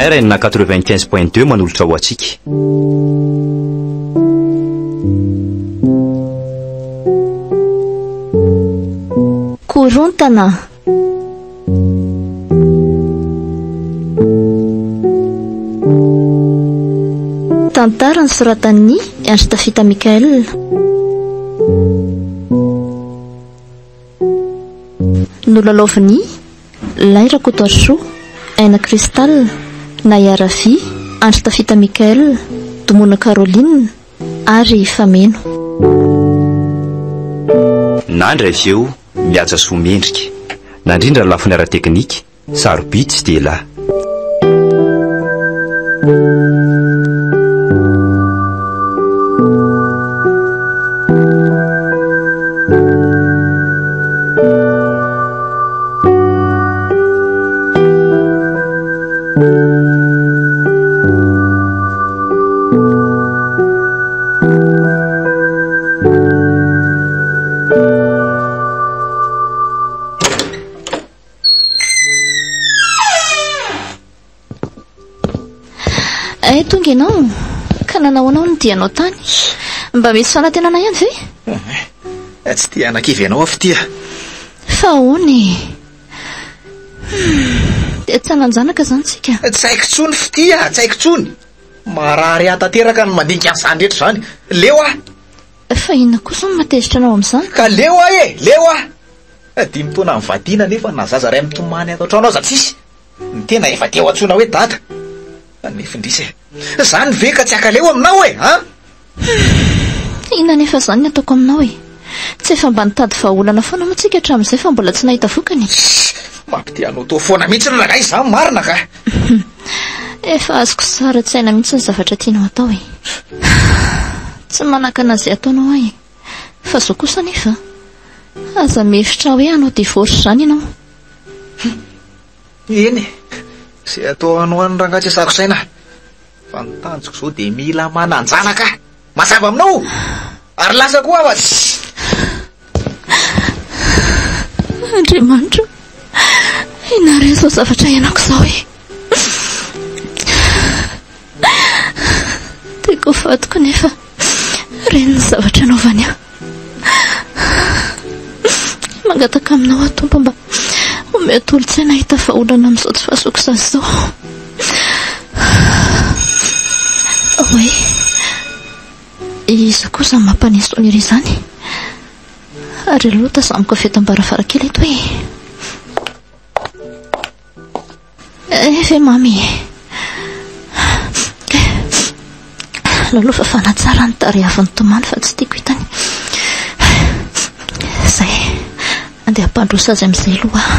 RN 95.2 manolotra ho antsika. Korontana. Tantara nosoratan'i Andry Tafita Michael. Nolalaovin'i Lay Rakotoarisoa, Aina Cristal, Naya Ravi, Andry Tafita Michael, Domona Caroline ary Fameno. Nandry avy eo Mihaja soa mendrika. Nandrindra ny lafiny ara-teknika, sarobidy tsy dia lahy. Eh, tonga ianao. Ka nanao ahoana ny dianao tany? Mba misy fanantenana ihany ve? Eh, tsy te hanakivy anao aho fitia. Fa ahoana e? Hmm, dia tsy hanan-janaka izany tsika. Tsy haiko intsony fitia, tsy haiko intsony. Marary ahy tanteraka ny mandinika an'izany rehetra izany. Leo aho. Fa inona kosa no mahatezitra anao amin'izany? Ka leo aho e! Leo aho! Dimy taona nivadiana nefa na zaza iray mitomany ato an-trano aza tsisy. Ny tena efa te ho antsoina hoe dada. Nefa indrisy e! Izany ve ka tsy hakaleo aminao e! An? Inona anefa izany ny ataoko aminao e? Tsy efa mba nitady vahaolana foana moa tsika hatramin'izay fa mbola tsy nahita vokany e? Mampite hanao foana mihitsy ry rangahy izany marina ka! Efa azoko sary an-tsaina mihitsy ny zavatra tianao atao e. Tsy manakana izay ataonao aho e. Fa izao kosa anefa, aza mihevitra hoe hanao divorce izany ianao. Eny e, izay atao anao any rangahy tsy asako saina. Fa ny tanjoko izao dia mila manan-janaka aho. Mazava aminao? Ary lasa koa aho fa tsy. Andriamanitra o, inona re izao zavatra iainako izao e? Tiako ho vadiko nefa ireny ny zavatra anaovany ahy. Mangataka aminao aho Tompo mba omeo tolo-tsaina hahita vahaolana amin'izao tsy fahazoako zaza izao. Oay, iza koa izany mampanesoana ery izany? Ary aleo tazaniko avy eto am-baravarankely eto e. Eh ve mamy e. Lolo fafana tsara ny tarehy avy nitomany fa tsy tiako hitany. Zay. Andeha hampandroso azy amin'izay aloha aho.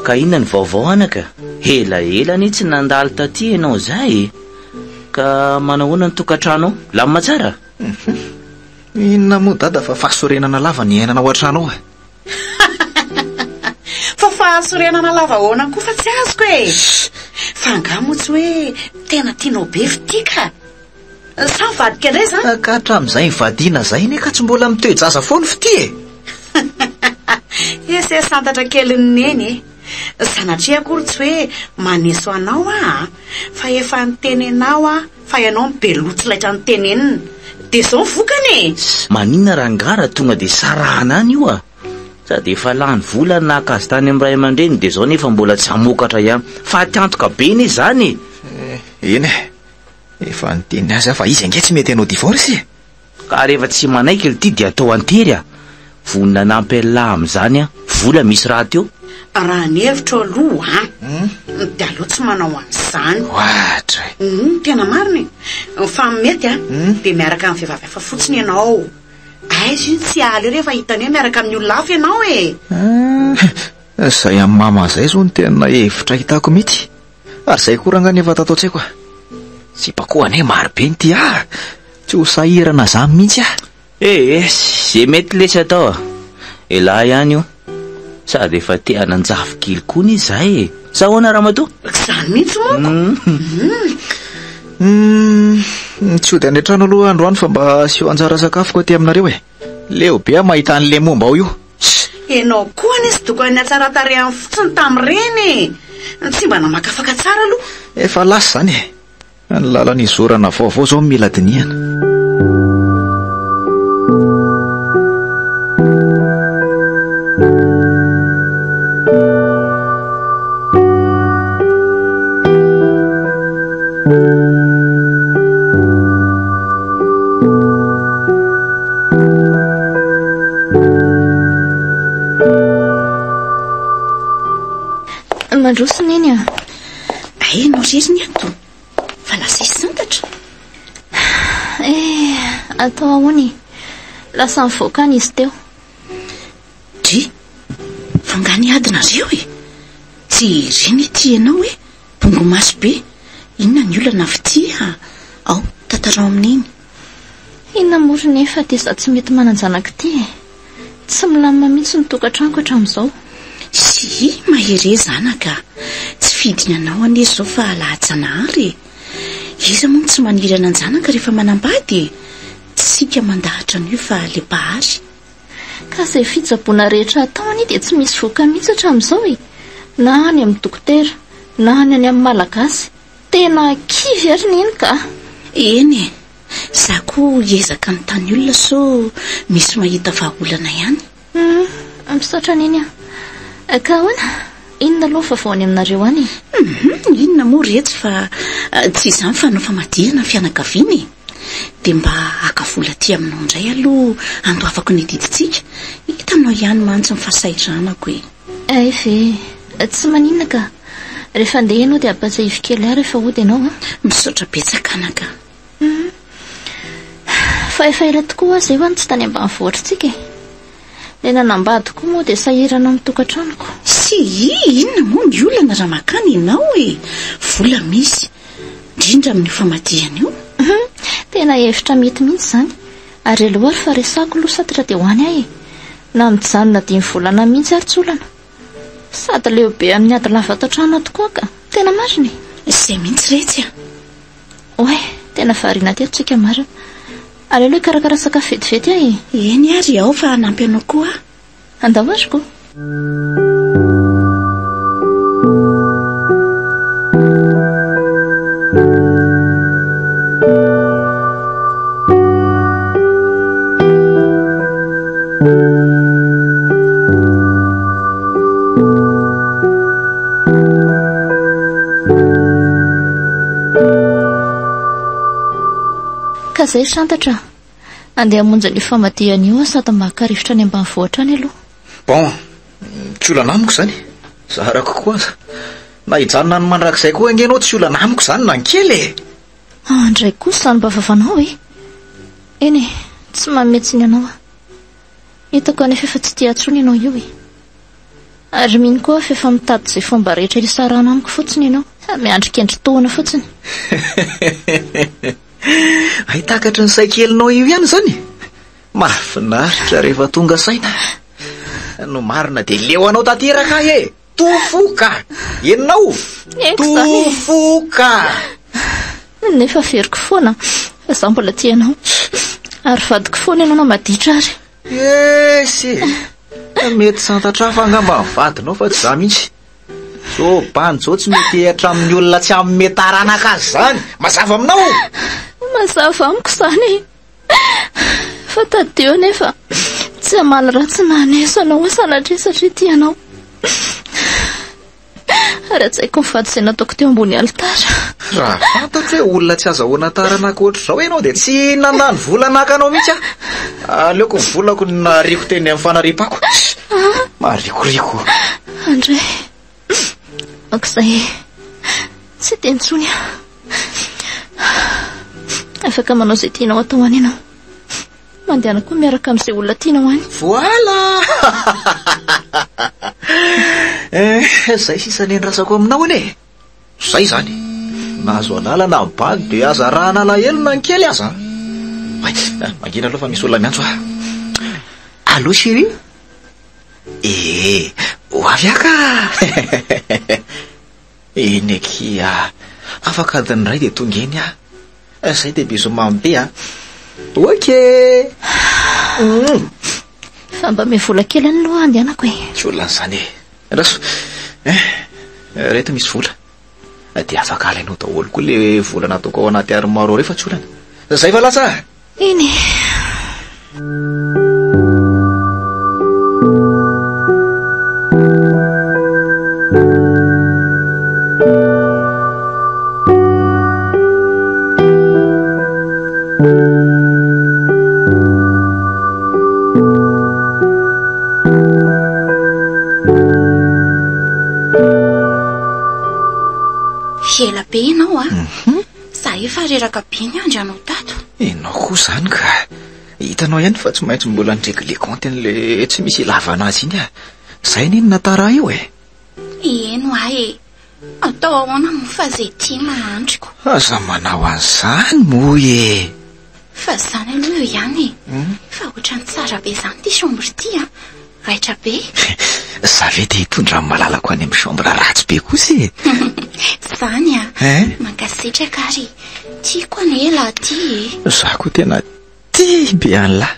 Ka inona ny vaovao anaka? Elaela anie tsy nandalo taty ianao izay e! Ka manahoana ny tokantrano ao? Lamina tsara? Inona moa dada fa fahasorenana lava ny iainana ao an-trano ao e! Fa fahasorenana lava ahoana koa fa tsy azoko e! Fa angaha moa tsy hoe tena tianao be fitia ka? Sa mivadika indray izany? Ka hatramin'izay nivadiana izay anie ka tsy mbola mitoe-jaza foana fitia e! Ese santatra kelin'i Neny e! Sanatria akory tsy hoe maneso anao aho a! Fa efa niteny anao aho fa ianao no be loha tsy laitra notenenina. Dia izao ny vokany e! Maninona rangahy raha tonga dia sarahana any io a! Sady efa lany vola ny naka azy tany amin'ny ray aman-dreniny dia izao nefa mbola tsy hamokatra ihany. Faty antoka be anie izany e! Eny e! Efa niteny azy aho fa izy ange tsy mety hanao divorce e! Ka rehefa tsy manaiky lty dia atao an-tery a! Vonona hanampy an'lah amin'izany aho, vola misy rahateo. Raha ny hevitro aloha an, dia aleo tsy manao an'izany. Ohatra e! Humm, tena marina e! Fa ny mety an, dia miaraka amin'ny vehivavy hafa fotsiny ianao. Aiza io tsy hiala eo rehefa hitany hoe miaraka amin'ny olona hafa ianao e! Izay amin'i mama izay izao no tena hevitra hitako mihitsy. Ary izay koa rangahy no efa tato an-tsaiko a! Sipa koa anie maro be ny tia ahy. Tsy ho sahirana zany mihitsy aho. Eh eh, ze mety lesy atao a. Elah ihany io. Sady efa te hanan-jafy kely koa anie izahay e. Sa ahoana ramatoa? Izany mihitsy manko. Humm, tsy hody any an-trano aloha androany fa mba asio anjara sakafoko aty aminareo e. Leo be aho mahita an'ilay momba ao io. Ianao koa anie tsy dokan'ny hatsaran-tarehiny fotsiny tamin'ireny e. Tsy mba namakafaka tsara aloha. Efa lasa izany e. Ny lalana izorana vaovao izao no mila dinihana. Mandroso neny a. Ay, ianao irery ny ato. Fa lasa izy santatra. Eh, atao ahoana e? Lasa nivoaka any izy teo. Dry, fa nga niady nareo e? Tsy ireny ity ianao e? Bongo maso be. Inona ny olana fitia? Ao, tantarao amin'iny. Inona moa ry nefa dia izaho tsy mety manan-janaka ity e? Tsy milamina mihitsy ny tokantranoko hatramin'izao. Sy mahereza zanaka a! Tsy fidiny anao anie izao fa laha-janahary e! Iza moa no tsy maniry hanan-janaka rehefa manambady e? Tsy isika mandahatra an'io fa le Mpahary. Ka izay fitsaboana rehetra atao anie dia tsy misy vokany mihitsy hatramin'izao e! Na any amin'ny dokotera, na any any amin'ny Malagasy. Tena kivy ary neny ka! Eny e! Za koa hiezaka hanontany olona sao misy mahita vahaolana ihany. Hum, misaotra neny a! Ka ahoana? Inona aloha ny vaovao any aminareo any e? Hum, inona moa retsy fa tsy izany fa hanao famadihana ny fianakaviana e! Dia mba haka vola aty aminao indray aloha handoavako ny adidintsika, hitanao ihany mantsy ny fahasahiranako e! Hay ve! Tsy maninona ka! Rehefa handeha ianao dia ampatsiahivo kely ahy rehefa hody ianao an! Misaotra betsaka anaka! Hum. Fa efa ela tokoa aho izay ho'a no tsy tany ambanivohitra tsika e! Ilay nanambady koa moa dia sahirana amin'ny tokantranoko. Sii, inona moa ny olana raha mankany ianao e! Vola misy, indrindra amin'io famadihana io. Hum, tena hevitra mety mihitsy izany. Ary aleo ary fa resahako aloha santatra dia ho any aho e! Na mijanona dimy volana mihitsy ary tsy olana. Sady leo be amin'ny ady lava ato an-trano ato koa ka. Tena marina e! Izay mihitsy retsy a! Oay, tena variana teto tsika marina. Aleo aloha hikarakara sakafo vetivety aho e! Eny ary, ao fa hanampy anao koa aho. Andao ary ko! Ka zay santatra a! Andeha hamonjy an'io famadihana io aho sady maka rivotra any ambanivohitra any aloha. Bon, tsy olana amiko izany. Zarako koa aza. Na hijanona any mandrakizay koa ange ianao tsy olana amiko izany na ny kely e! Andray kosa izany mba vavanao e! Eny e, tsy manome tsiny anao aho. Hitako anefa efa tsy tia ahy intsony ianao io e! Ary mino koa aho fa efa mitady izay fomba rehetra hisarahana amiko fotsiny ianao. Miandry kendry tohina fotsiny. Hay takatry ny saikelinao io ihany izany e! Mahafinaritra rehefa tonga saina. No marina dia leo anao tanteraka ahy e! Tofoka! Ianao! Tofoka! Nefa averiko foana fa izaho mbola tia anao. Ary vadiko foana ianao na maditra ary. Esy e! Mety santatra hafa angamba ny vadinao fa tsy izaho mihitsy. Zao bandy zao tsy mety hatramin'ny olona tsy hanome taranaka azy izany. Mazava aminao? Mazava amiko izany e! Fa tadidio anefa tsy hamaly ratsy na haneso anao aho sanatria satria tia anao. Ary hajaiko ny vady izay nataoko teo ambony alitara. Raha fantatro hoe olona tsy azahoana taranaka ohatr'izao ianao dia tsy nandany vola naka anao mihitsy aho. Aleoko ny volako no nariako teny amin'ny fanariam-pako. Maharikoriko. Andray. Aok'izay e. Tsy hiteny intsony aho. Afaka manao izay tianao atao any ianao. Mandehana koa miaraka amin'izay olona tianao any. Voilà! Eh, izay sisa nendrasako aminao anie e. Izay izany. Nahazo alalana ny bandy dia aza arahana alahelo na ny kely aza. Oay, mangina aloha fa misy olona miantso aho. Allô chérie? Ee, ho avy aho ka! Eny akia, afaka adiny iray dia tonga eny aho. Zay dia bisous mamy be a! Ok! Fa mba omeo vola kely aloha andehanako e. Tsy olana izany e. Andraso. Eh, ireto misy vola. Dia afaka alainao daholo koa ilay vola nataoko ao anaty armoire ao ireo fa tsy olana. Zay fa lasa a! Eny e. Ela be ianao a. Za efa reraka be niandry anao tato. Ianao koa izany ka. Hitanao ihany fa tsy maintsy mbola ni-regler compte an'ilay tsy misy ilavana azy iny aho. Izay anie no nahatara ahy io e. Eny hoa e. Atao ahoana moa fa izay tia mahandriko. Aza manao an'izany moa e. Fa izany aloha eo ihany e. Fa ohatran'ny tsara be izany ity chambre ity an. Raitra be. Za ve te hitondra ny malalako any amin'ny chambre ratsy be kosa e? Izany an. Hein? Mankasitraka ary. Tiako anie lahy ity e. Za koa tena tia be an'lah.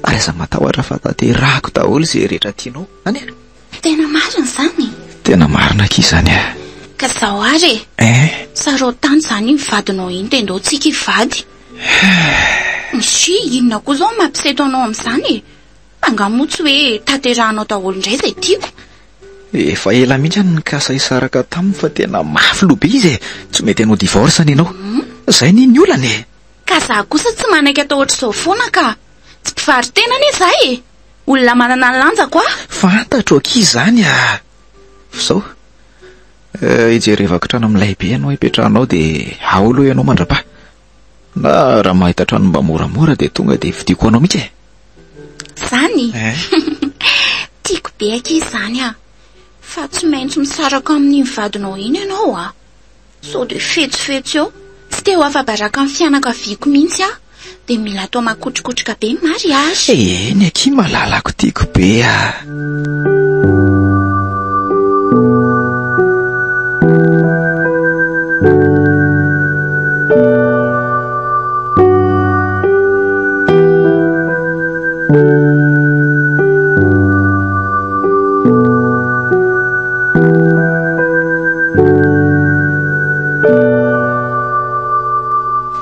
Ary aza matahotra fa tanterahako daholo izay rehetra tianao. Any e. Tena marina izany? Tena marina akia izany a. Ka zao ary e. Hein? Sarotany izany iny vadinao iny dia ndao tsika hivady. Ndry, inona koa izao no mampiseto anao amin'izany e? Angaha moa tsy hoe tanterahanao daholo indray izay tiako? Efa ela mihitsy aho no nikasa hisaraka taminy fa tena mafy loha be izy e! Tsy mety hanao divorce anie ianao. Izay anie ny olana e! Ka za kosa tsy manaiky atao ohatr'izao foana ka! Tsy mpivaro-tena anie za e! Olona manana ny lanjako aho! Fantatro akia izany a! F'izao, hijerevako trano milay be ianao hipetrahanao dia ao aloha ianao mandra-paha. Na raha mahita trano mba moramora dia tonga dia vidiako anao mihitsy e. Zany? Eh? Tiako be akia izany a. Fa tsy maintsy misaraka amin'iny vadinao iny ianao a. Sao dia fetsifetsy eo. Tsy te ho afa-baraka amin'ny fianakaviako mihitsy aho. Dia mila atao makotrokotroka be ny mariage. Eny akia malalako tiako be a.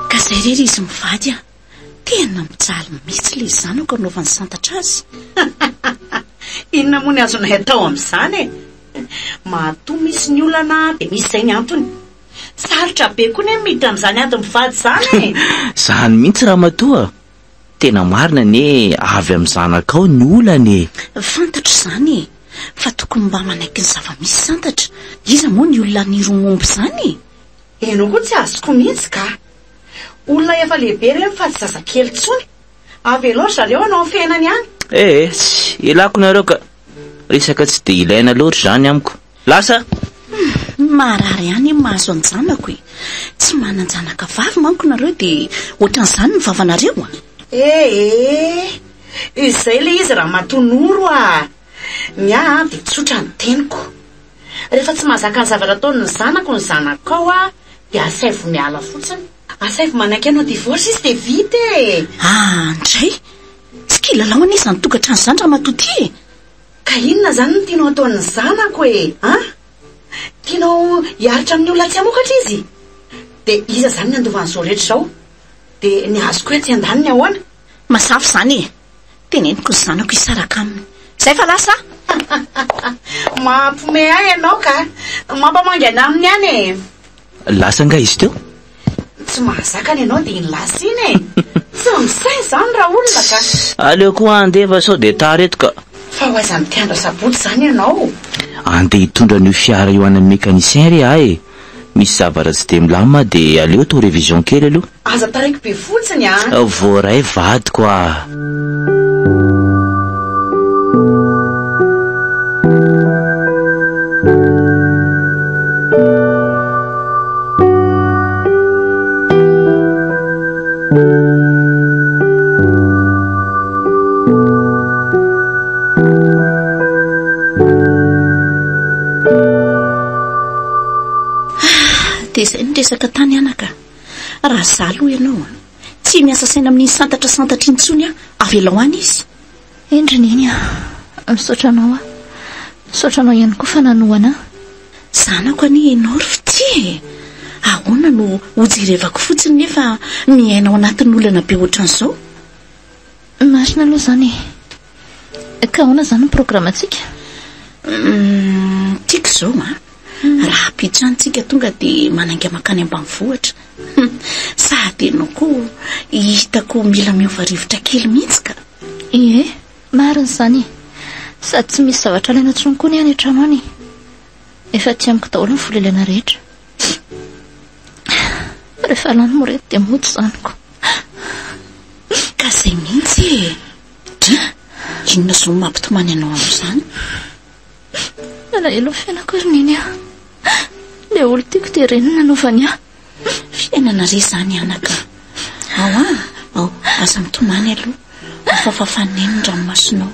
Ka zay re ry izy mivady a! Tena mijaly mihitsy ilay zanako anaovan'ny santatra azy. Inona moa ny azonay atao amin'izany e? Matoa misy ny olana dia misy izay ny antony. Sarotra be koa anie ny miditra amin'izany ady mivady izany e! Izany mihitsy ramatoa a! Tena marina anie avy amin'ny zanakao ny olana e! Fantatro izany e! Fa tokony mba manaiky ny zava-misy santatra. Iza moa ny olona haniry ho momba izany e? Ianao koa tsy azoko mihitsy ka! Olona efa lehibe ireny fa tsy zazakely intsony. Avelao ry zareo hanao ny fiainany any. Eh eh, tsy ilako nareo ka. Resaka tsy dia ilaina loatra izany amiko. Lasa! Hum, maharary ihany ny mahazo an-janako e. Tsy manan-janaka vavy manko nareo dia ohatran'izany ny vavanareo a. Eh eh, izay ilay izy Ramatoa Noro a! Ny ahy dia tsotra ny teniko. Rehefa tsy mahazaka ny zavatra ataon'ny zanako ny zanakao dia asaivo miala fotsiny. Asaivo manaiky hanao divorce izy dia vita e! Ah, ndray! Tsy kilalao anie izany tokantrano izany ramatoa ity e! Ka inona izany no tianao ataon'ny zanako e? An? Tianao hiaritra amin'ny olona tsy hamokatra izy? Dia iza izany ny handova an'izao rehetra izao? Dia ny azoko etsy andaniny ahoana? Mazava izany e! Teneniko ny zanako hisaraka aminy. Izay fa lasa aho! Mampime ahy ianao ka! Mampamangy anà aminy ihany e! Lasa angaha izy teo? Tsy mahazaka ny anao dia iny lasa iny e! Tsy misaina izany raolona ka! Aleo koa handeha fa sao dia tara eto ka! Fa ho aiza amin'ity andro asabotsy izany ianao? Andeha hitondra an'io fiara io any amin'ny mécanicien re aho e! Misy zavatra tsy dia milamina dia aleo atao révision kely aloha. Aza taraiky be fotsiny an! Voaray vadiko ah! resaka tany anaka. Raha za aloha ianao an, tsy miasa saina amin'iny santatra santatra iny intsony aho, avelao any izy. Eny ry Neny a! Misaotra anao aho. Misaotra anao ihany koa fa nanohana ahy. Zanako anie ianao ry Fitia e! Ahoana no hojerevako fotsiny nefa miaina ao anatin'ny olana be ohatran'izao? Marina aloha izany e! Ka ahoana izany ny programantsika? Hum, tiako izao an! Rahampitso any tsika tonga dia manainga mankany ambanivohitra. Hum, sady ianao koa hitako mila miova rivotra kely mihitsy ka. Ie, marina izany e! Sady tsy misy zavatra alaina intsony koa ny any an-trano any e! Efa aty amiko daholo ny vola ilaina rehetra. Rehefa lany moa ireto dia mody izany ko. Ka izay mihitsy e! Dry, inona izao no mampitomany anao amin'izany? Malahelo ny fiainako ry Neny a! Ilay olon-tiako dia ireny no nanaovany ahy. Fiainana re izany anaka. Ao a, ao, aza mitomany aloha. Ho fafafan'i Neny ny ranomasonao.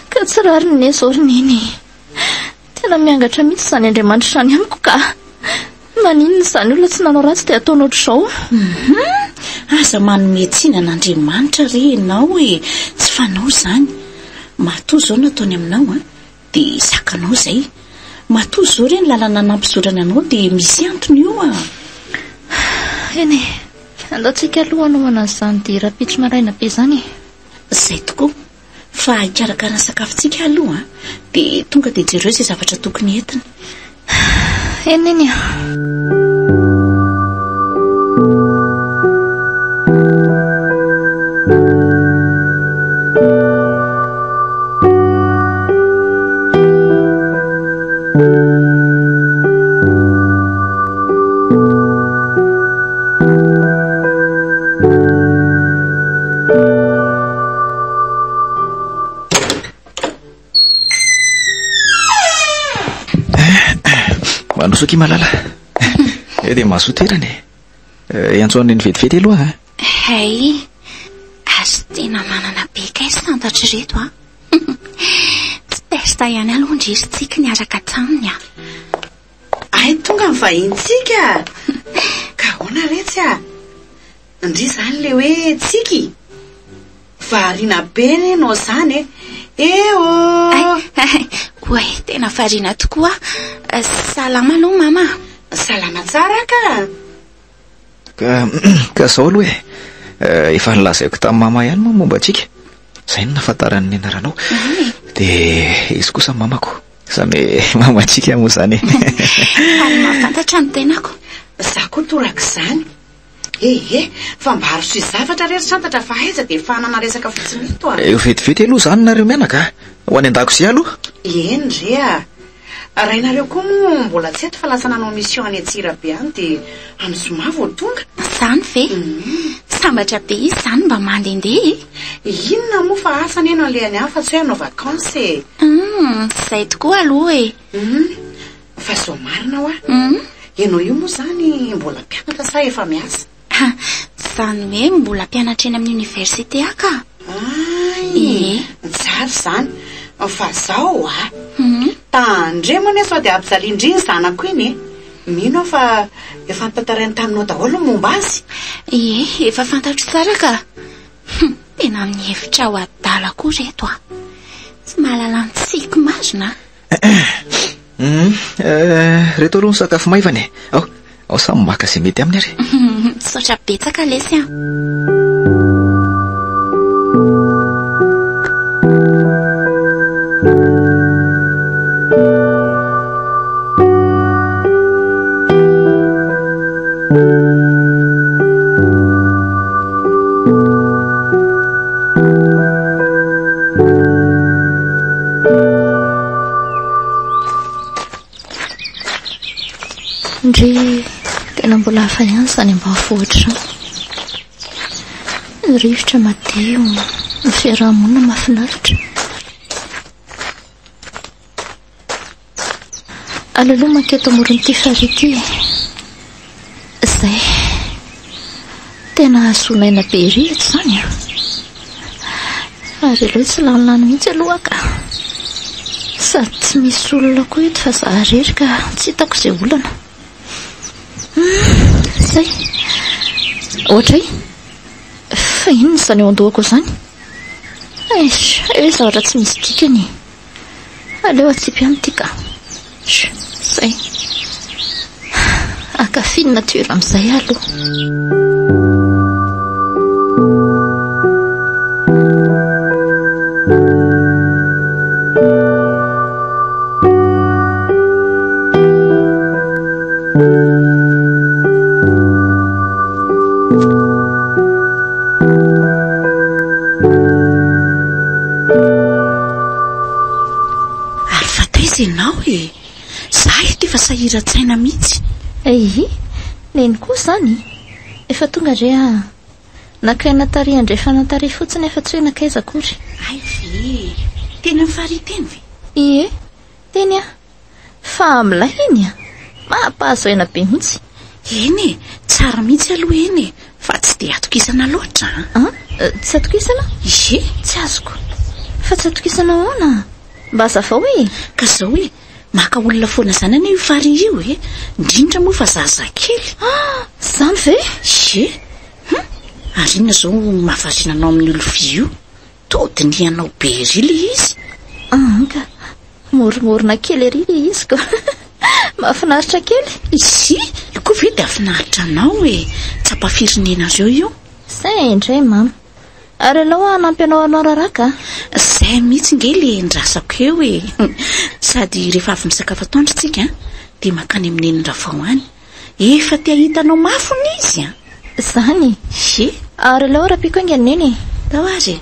Ka tsy rariny ne izao ry Neny e. Tena miangatra mihitsy izany Andriamanitra izany amiko ka. Maninona izany olona tsy nanao ratsy dia ataony ohatr'izao? Mhm. Aza manome tsiny an'Andriamanitra re ianao e. Tsy fanao izany. Matoa izao nataony aminao an, dia zakanao izay. Matoa izao re ny lalana nampizorany anao dia misy antony io a. Eny e. Andao tsika aloha hanomana an'izany dia rahampitso maraina be izany e. Izay tokoa. Fa hikarakara ny sakafontsika aloha an, dia tonga dia jereo izay zavatra tokony entina. Eny Neny a. Mandroso akia malala. Eh dia mahasoa toerana e. Eh, Iantso an'i Neny vetivety aloha a. Hay, ary tena manana be kay santatra ireto a. Tsy pesta ihany aloha ndry ry Tsiky niaraka taminy a. Hay tonga ny vahintsika! Ka ahoana retsy a? Ndry izany le hoe Tsiky? Variana be anie ianao izany e! Eh oh! Oay, tena variana tokoa aho. Salama aloha mama. Salama tsara ka! Ka, ka izao aloha e. Eh, efa nolazaiko tamin'i mama ihany moa momba antsika. Izay no nahafantarany ny anaranao. Dia izy kosa mamako. Izany hoe mamantsika moa izany e. Faly mahafantatra ny tenako. Za koa torak'izany. Eh eh, fa mba arosoy zavatra re ry Santatra fa aiza dia efa hanana resaka fotsiny eto a. Eo vetivety aloha izany nareo mianaka a. Ho any an-dakozia aloha. Eny re a. Rainareo koa moa mbola tsy eto fa lasa nanao mission any Antsirabe any dia amin'ny zoma vao tonga. Izany ve? Sambatra be izy izany mba mandehandeha e. Inona moa fa asa anie no alehany any fa tsy hoe hanao vacances e. Hum, izay tokoa aloha e. Hum, fa izao marina hoa. Ianao io moa izany mbola mpianatra sa efa miasa? Ha, izany hoe mbola mpianatra eny amin'ny université aho ka. Hay, Ie. tsara izany. Fa zao a, tandremo anie sao dia ampijalian-dry iny zanako iny e. Mino aho fa efa notantarainy taminao daholo ny momba azy. Ie, efa fantatro tsara ka. Hum, tena mihevitra ho adala koa reto a. Tsy mahalala ny tsiky marina a. Hum, eh, reto aloha ny sakafo maivana e. Ao, ao samy maka izay mety aminy ary. Misaotra betsaka lesy a. Ndry, tena mbola hafa ihany izany ambanivohitra izany. Ny rivotra madio, ny fiaraha-monina mahafinaritra. Aleo aloha manketo amoron'ity farihy ity e. Izay. Tena ahazoana aina be ery eto izany an. Ary aleo tsy lanilany mihitsy aloha ka. Sady tsy misy olona koa eto fa za irery ka tsy hitako izay olana. Zay. Ohatray. Fa inona izany eo an-dohako izany? Eish, eo zavatra tsy misy dikany e. Aleo atsipy ihany ity ka. Zay. Ankafy ny nature amin'izay aloha. Ary fa taiza ianao e? Za eto efa sahiran-tsaina mihitsy. Eii, neny koa izany? Efa tonga re aho. Naka aina tary andrefana tary fotsiny aho fa tsy hoe nankaiza akory. Hay ve e! Teny amin'ny farihy teny ve? Ie, teny aho. Fa milay iny a! Mampahazo aina be mihitsy. Eny e, tsara mihitsy aloha eny e, fa tsy dia atokisana loatra an! An? Tsy atokisana? Ie. Tsy azoko. Fa tsy atokisana ahoana? Mba hazavao e! Ka izao e, maka olona foana izany anie io farihy io e, indrindra moa fa zazakely. Ah! Izany ve? Ie. Hum! Ary inona izao no mahavariana anao amin'io lovia io? Toa dinihanao be ery ilay izy. An ka! Moromorona kely ery ilay izy ko. Mahafinaritra kely. Izy? Io koa ve dia hahafinaritra anao e? Tsapa firenenareo io. Zay indray mama. Ary alao aho hanampy anao hanao raharaha ka. Zay mihitsy nge le endrasako eo e. Sady rehefa avy misakafo atoandro tsika dia mankany amin'ny nenin'i Ravao any. Efa te hahita anao mafy hono izy an! Zany? Ie. Ary aleo rapiako haingana neny e! Tao ary e!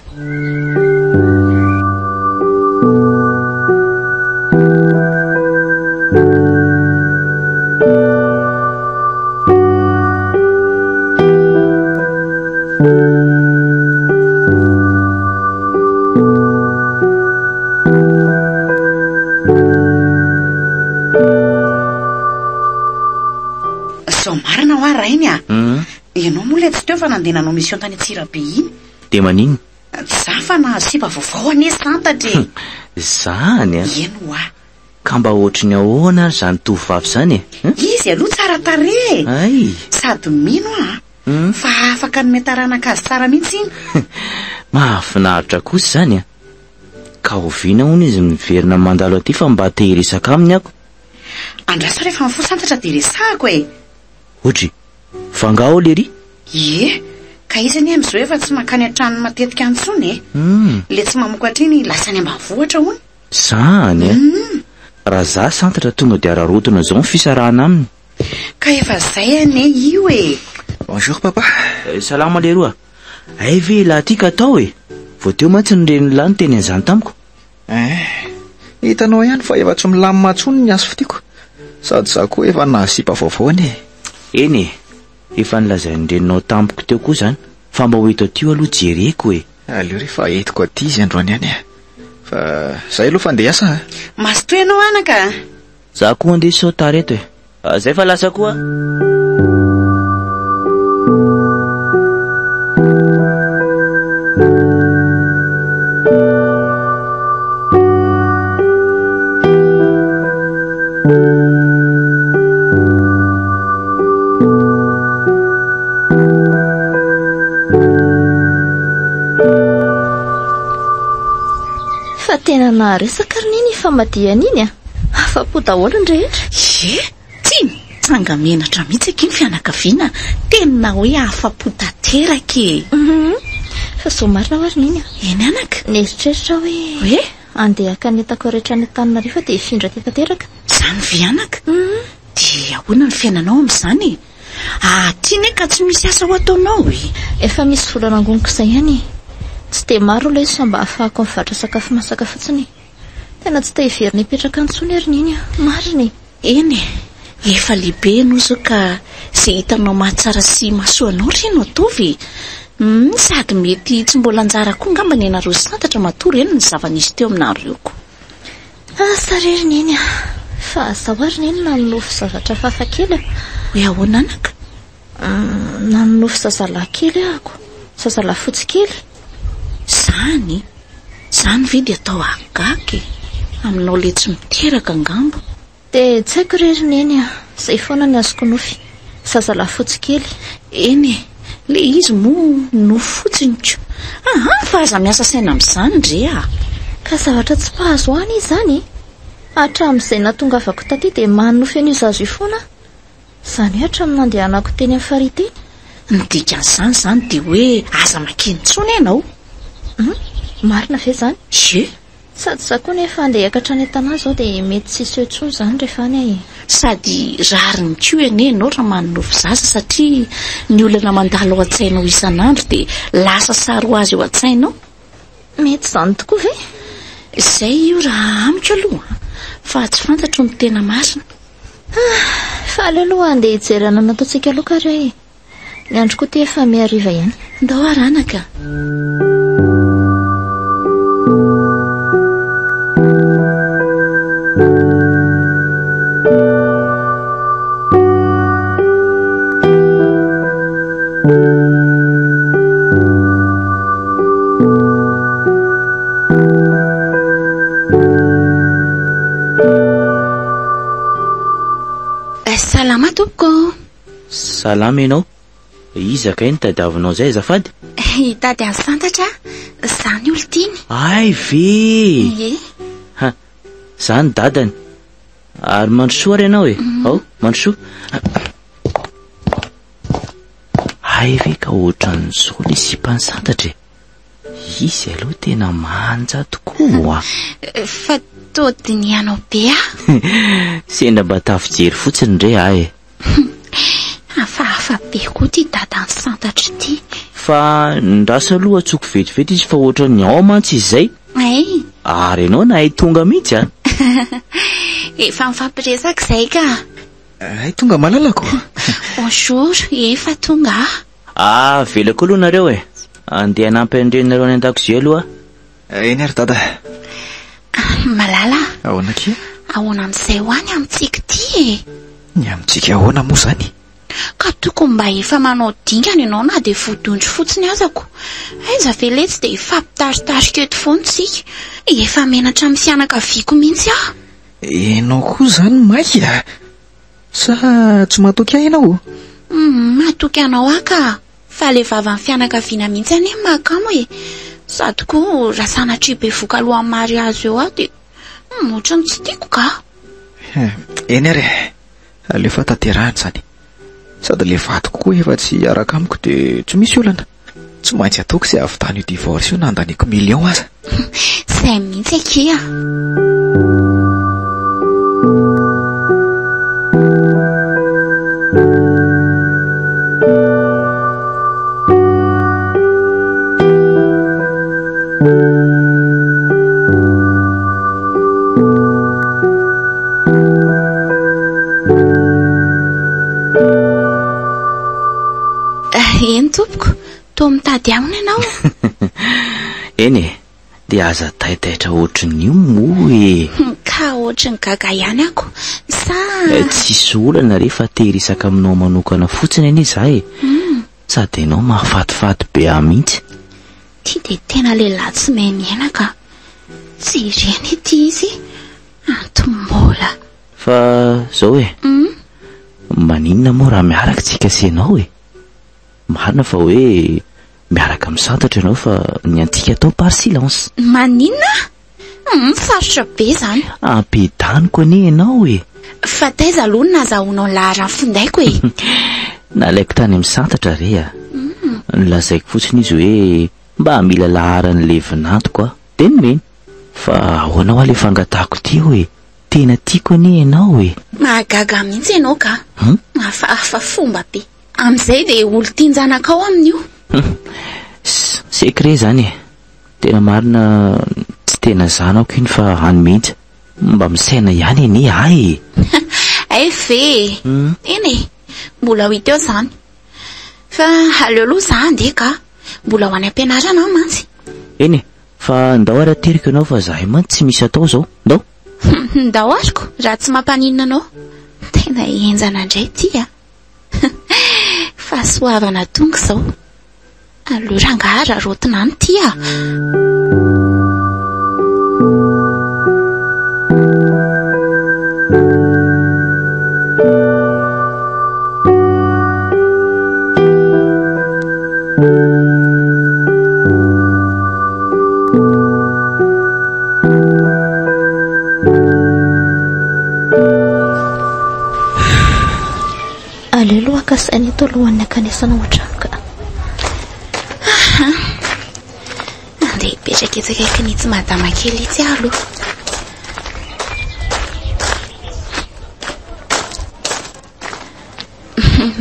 Zao marina hoa rainy a! Ianao moa ilay tsy teo fa nandeha nanao mission tany Antsirabe iny. Dia maninona? Tsy za fa nahazo sipa vaovao anie santatra e! Zany a! Eny hoa. Ka mba ohatry ny ahoana ary izany tovovavy izany e? Izy aloha tsara tarehy e! Hay! Sady mino aho a! Fa afaka hanome taranaka azy tsara mihitsy iny. Mahafinaritra kosa izany a! Ka oviana hono izy miverina mandalo aty fa mba te hiresaka aminy ako? Andraso rehefa mifoha santatra dia resahako e! Ohatry, fa angaha ao lery? Ie, ka izy anie amin'izao efa tsy mankany an-tranony matetika any intsony e! Ilay tsy mamokatra iny lasa any ambanivohitra hono. Zany a! Raha za santatra tonga dia araraotina izao ny fisarahana aminy. Ka efa zay anie io e! Bonjour papa. Salama leroa. Hay ve elah ty ka tao e! Vao teo mantsy ny renin'lah niteny an'izany tamiko. Eh, hitanao ihany fa efa tsy milamina intsony ny aso fitiako. Sady za koa efa nahazo sipa vaovao anie. Eny e, efa nolazain'ny reninao tamiko teo koa izany fa mba ho eto aty aloha jereko e. Aleo re fa entiko aty izy androany ihany e. Fa zay aloha fa andeha hiasa a. Mazotoa ianao anaka a. Za koa andeha sao tara eto e. Zay fa lasa koa. Fa tena naharesaka ry neny famadihana iny a! Afa-po daholo ny rehetra. Ie, tsy mitsanga-menatra mihitsy akia ny fianakaviana, tena hoe afa-po tanteraka e! Hum, fa zao marina hoa ry Neny a! Eny anaka. Nieritreritra aho hoe. Hoe? Andeha haka ny entako rehetra any Antananarivo aho dia hifindra aty tanteraka. Izany ve anaka? Hum. Dia ahoana ny fiainanao amin'izany e? Aty anie ka tsy misy asa ho ataonao e! Efa misy vola nangoniko izay ihany e! Tsy dia maro ilay izy fa mba ahafahako mivarotra sakafo masaka fotsiny e! Tena tsy te hiverina hipetraka any intsony ry Neny a! Marina e! Eny e! Efa lehibe ianao izao ka izay hitanao mahatsara sy mahasoa anao re no ataovy e! Hum, sady mety tsy mbola anjara koa angamba ny anareo santatra matoa ireny ny zava-nisy teo aminareo ko. Asa re ry Neny a! Fa izaho ary Neny nanonofy zavatra hafahafa kely a! Hoe ahoana anaka? Nanonofy zazalahy kely ahako, zazalahy fotsy kely. Izany? Izany ve dia atao hahagaga e? Aminao ilay tsy miteraka angamba. Dia tsy haiko re ry Neny a! Izay foana ny azoko nofy. Zazalahy fotsy kely. Eny e, le izy moa nofy fotsiny ko. Aha, fa aza miasa saina amin'izany re a! Ka zavatra tsy mpahazo ahy anie izany e! Hatramin'izay nahatongavako taty dia manonofy an'io zaza io foana aho. Izany hoe hatramin'ny nandehanako teny amin'ny farihy teny. Ny dikan'izany izany dia hoe aza mankeny intsony ianao. Hum, marina ve izany? Ie. Sady izaho koa nefa handeha hiakatra any an-tanà izao dia mety tsy hiseho intsony izany rehefa any aho e. Sady rariny koa anie ianao raha manonofy zaza satria ny olana mandalo ao an-tsainao isan'andro dia lasa sary ho azy ao an-tsainao. Mety izany tokoa ve? Izay io raha amiko aloha fa tsy fantatro ny tena marina. Ah, fa aleo aloha handeha hijery anana ataontsika loka ary aho e. Ny andro koa ity efa mihariva ihany. Ndao ary anaka. Salama tompoko. Salama ianao. Iza kay no tadiavinao izay azafady? Hitady an'i Santatra aho. Za ny olon-tiany. Hay ve! Ie. Ha, za ny dadany. Ary mandrosoa ary ianao e. Ao, mandrosoa. Hay ve ka ohatran'izao le sipan'i Santatra e. Izy aloha tena manja tokoa. Fa toa dinihanao be aho. Sendra mba tafijery fotsiny re aho e. Hafahafa be koa ity dadan'i Santatra ity. Fa ndraso aloha antsoiko vetivety izy fa ohatran'ny ao mantsy izy izay. Hay. Ary ianao nahay tonga mihitsy a. Efa mifampiresaka izay ka. Hay tonga malalako. Bonjour, efa tonga aho. Ah, avelako aloha nareo e. Andeha hanampy an-dreninareo any an-dakozia aloha aho. Eny ary dada. Malala. Ahoana akia? Ahoana amin'izay ho any amintsika ity e? Ny amintsika ahoana moa izany? Ka tokony mba efa manao dingana ianao na dia vodiondry fotsiny aza ko. Aiza ve letsy dia hifampitaritarika eto foana isika. Efa menatra amin'ny fianakaviako mihitsy aho. Ianao koa izany maika? Sa tsy matoky ahy ianao? Humm, matoky anao aho ka! Fa le vavan'ny fianakaviana mihitsy anie no mahakamo e! Sady koa raha sanatria bevoka alohan'ny mariazy eo aho dia humm ohatran'ny tsy tiako ka! Eny ary e! Aleo fa tanterahina izany. Sady le vadiko koa efa tsy hiaraka amiko dia tsy misy olana. Tsy maintsy ataoko izay hahavitana io divorce io na handaniako million aza. Izay mihitsy akia. Eny tompoko, toa mitady ahona ianao? Eny e, dia aza taitaitra ohatrin'io moa e. Ka ohatrin'ny gaga ihany ako, sa. Tsisy olana re fa te hiresaka aminao manokana fotsiny anie za e. Sady ianao mahafatifaty be ahy mihitsy. Ity dia tena lehilahy tsy mahay miaina ka. Jerena ity izy, antom-bola. Fa zao e, maninona moa raha miaraka tsika sy ianao e? Marina fa hoe miaraka misantatra ianao fa ny antsika atao par silence. Maninona? Hum, sarotra be izany. Ampidaniko anie ianao e. Fa taiza aloha no nazahoanao ny laharan'ny findaiko e? Nalaiko tany amin'ny santatra re a. Nolazaiko fotsiny izy hoe mba mila laharan'ilay vinantoko aho, dia nomeny. Fa ahoana hoa ilay fangatahako ity eo e? Tena tiako anie ianao e. Mahagaga mihitsy ianao ka. Hum? Hafahafa fomba be. Amin'izay dia olon-tian-janakao amin'io. Hum. Secret izany e. Tena marina tsy tena zanako iny fa any mihitsy. Mba misaina ihany anie ahy e. Hay ve e. Eny e. Mbola ho hita eo izany. Fa aleo aloha izaho handeha ka. Mbola ho any am-pianarana aho mantsy. Eny e. Fa ndao ary ateriko ianao fa zahay mantsy tsy misy atao izao. Ndao. Ndao ariko raha tsy mampaninona anao. Tena henjana indray ity a. Fahasoavana tonga izao. Aleo rangahy araraotina any ity a. Aleo aloha haka saina eto alohan'ny hankanesana ao an-trano ka. Aha. Andeha hipetraka etsy akaikin'itsy madama kely itsy aho aloha.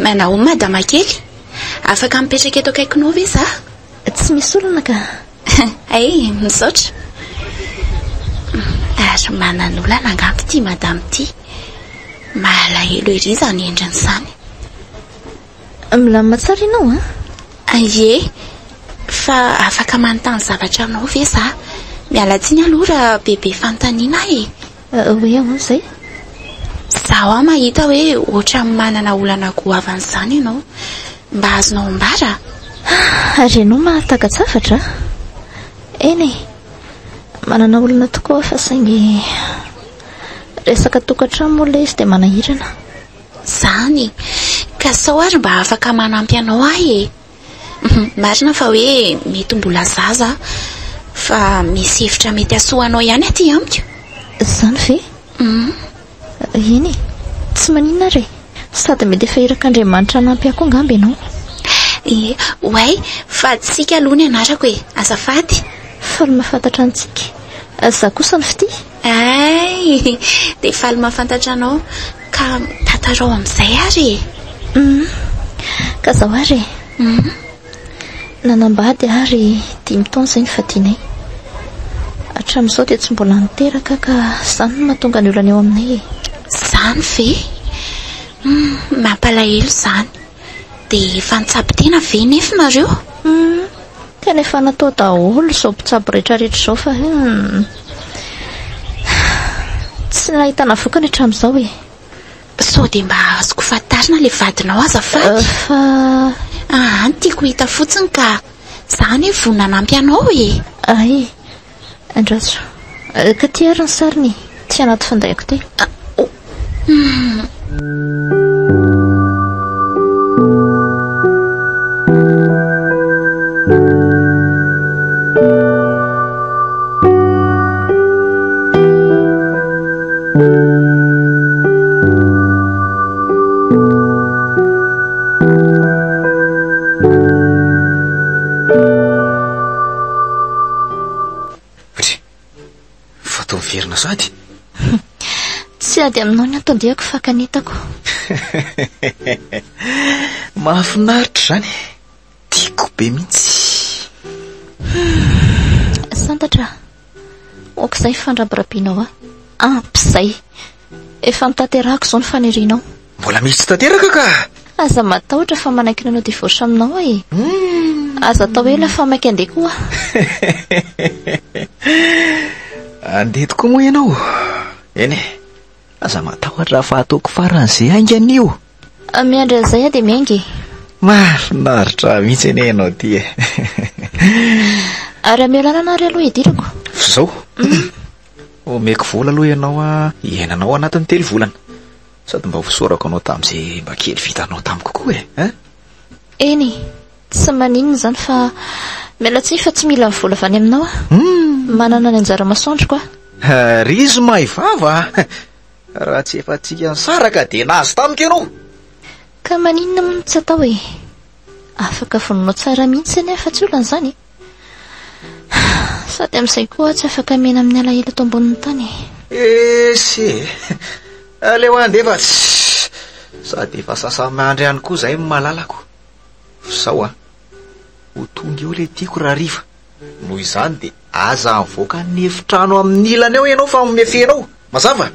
Manao madama kely? Afaka mipetraka eto akaikinao ve za? Tsy misy olana ka. Hay, misaotra. Ary manan'olana angamba ity madama ity. Malahelo ery izany endriny izany. Milamina tsara ianao an? Ie, fa afaka manontany zavatra anao ve za? Miala tsiny aloha raha bebe fanontaniana aho e. Hoe ahoana izay? Izaho aho mahita hoe ohatran'ny manana olana goavana izany ianao. Mba azonao ambara? Ary ianao mahataka-javatra? Eny e, manana olana tokoa aho fa saingy resaka tokantrano moa ilay izy dia manahirana. Izany? Ka sao ary mba afaka manampy anao aho e? Marina fa hoe mety mbola zaza aho, fa misy hevitra mety hahasoa anao ihany aty amiko. Izany ve? Eny e, tsy maninona ary e. Sady mety efa irak'Andriamanitra hanampy ahy koa angamba ianao. Ie, oay, fa Tsiky aloha ny anarako e, azafady. Faly mahafantatra an'i Tsiky. Izaho kosa ny Fitia. Hay, dia faly mahafantatra anao. Ka tantarao amin'izay ary e. Hum, ka izao ary e. Hum. Nanambady aho ary dimy taona izay nivadianay. Hatramin'izao dia tsy mbola niteraka ka izany no mahatonga ny olana eo aminay e. Izany ve? Hum, mampalahelo izany. Dia efa nitsabo tena ve nefa nareo? Hum, tena efa natao daholo izao mpitsabo rehetrarehetra izao fa hum, tsy nahitana vokany hatramin'izao e. Sao dia mba azoko fantarina ilay vadinao azafady? Fa... Aa, ny tiako hita fotsiny ka. Za anie vonona hanampy anao e. Ay, andraso. Ka ty ary ny sariny e. Ty anaty findaiko ty. Hum. Dry, fa toa miverina sady. Tsy ady aminao ny anton-diako fa kanetako. Mahafinaritra izany. Tiako be mihitsy. Santatra, aok'izay fandrabirabianao ahy. Ampy izay. Efa notanterahako izao ny fanirianao. Mbola misy tsy tanteraka ka! Aza matahotra fa manaiky ny hanao divorce aminao aho e. Aza atao ela fa maika andeha koa aho. Andeha tokoa moa ianao. Eny e, aza matahotra fa ataoko faran'izay haingana io. Miandry an'izay aho dia miainga e. Mahafinaritra mihitsy anie ianao ity e. Ary ameo lalana ary aloha hidirako. F'izao, omeko vola aloha ianao hiainanao anatin'ny telo volana. Sady mba hosorako anao tamin'izay mba kely vitanao tamiko koa e, hein? Eny e, tsy maninona izany fa miala tsiny fa tsy mila vola avy any aminao aho. Manana ny anjara masoandroko aho. Ry izy mahay vava a! Raha tsy efa tsika nisaraka dia nahazo tamiko ianao. Ka maninona moa no tsy atao e? Afaka vonoinao tsara mihitsy anie fa tsy olana izany e. Sady amin'izay koa aho tsy afaka miaina amin'ny alahelo eto ambonin'ny tany e. Esy e! Aleo handeha fa tsy... Sady efa sasa-miandry ihany koa izay ny malalako. F'izao an, ho tonga eo ilay tiako rahariva. Noho izany dia aza mivoaka ny efitrano amin'ny ilany ao ianao fa mefenao. Mazava?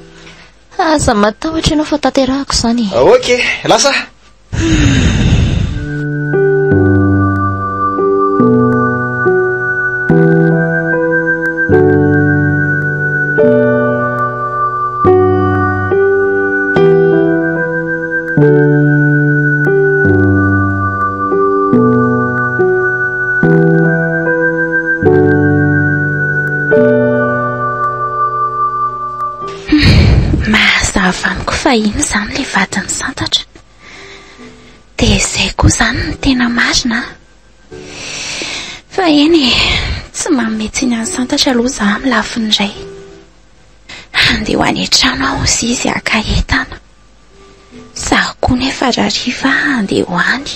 Aza matahotra ianao fa tanterahako izany e. Ok, lasa. Mazava amiko fa iny izany ilay vadin'i Santatra. Dia izay koa izany no tena marina an. Fa eny e, tsy manome tsiny an'i Santatra aloha izaho amin'ny lafiny iray. Handeha ho any an-trano aho hozy izy haka entana. Izaho koa nefa rahariva handeha ho any.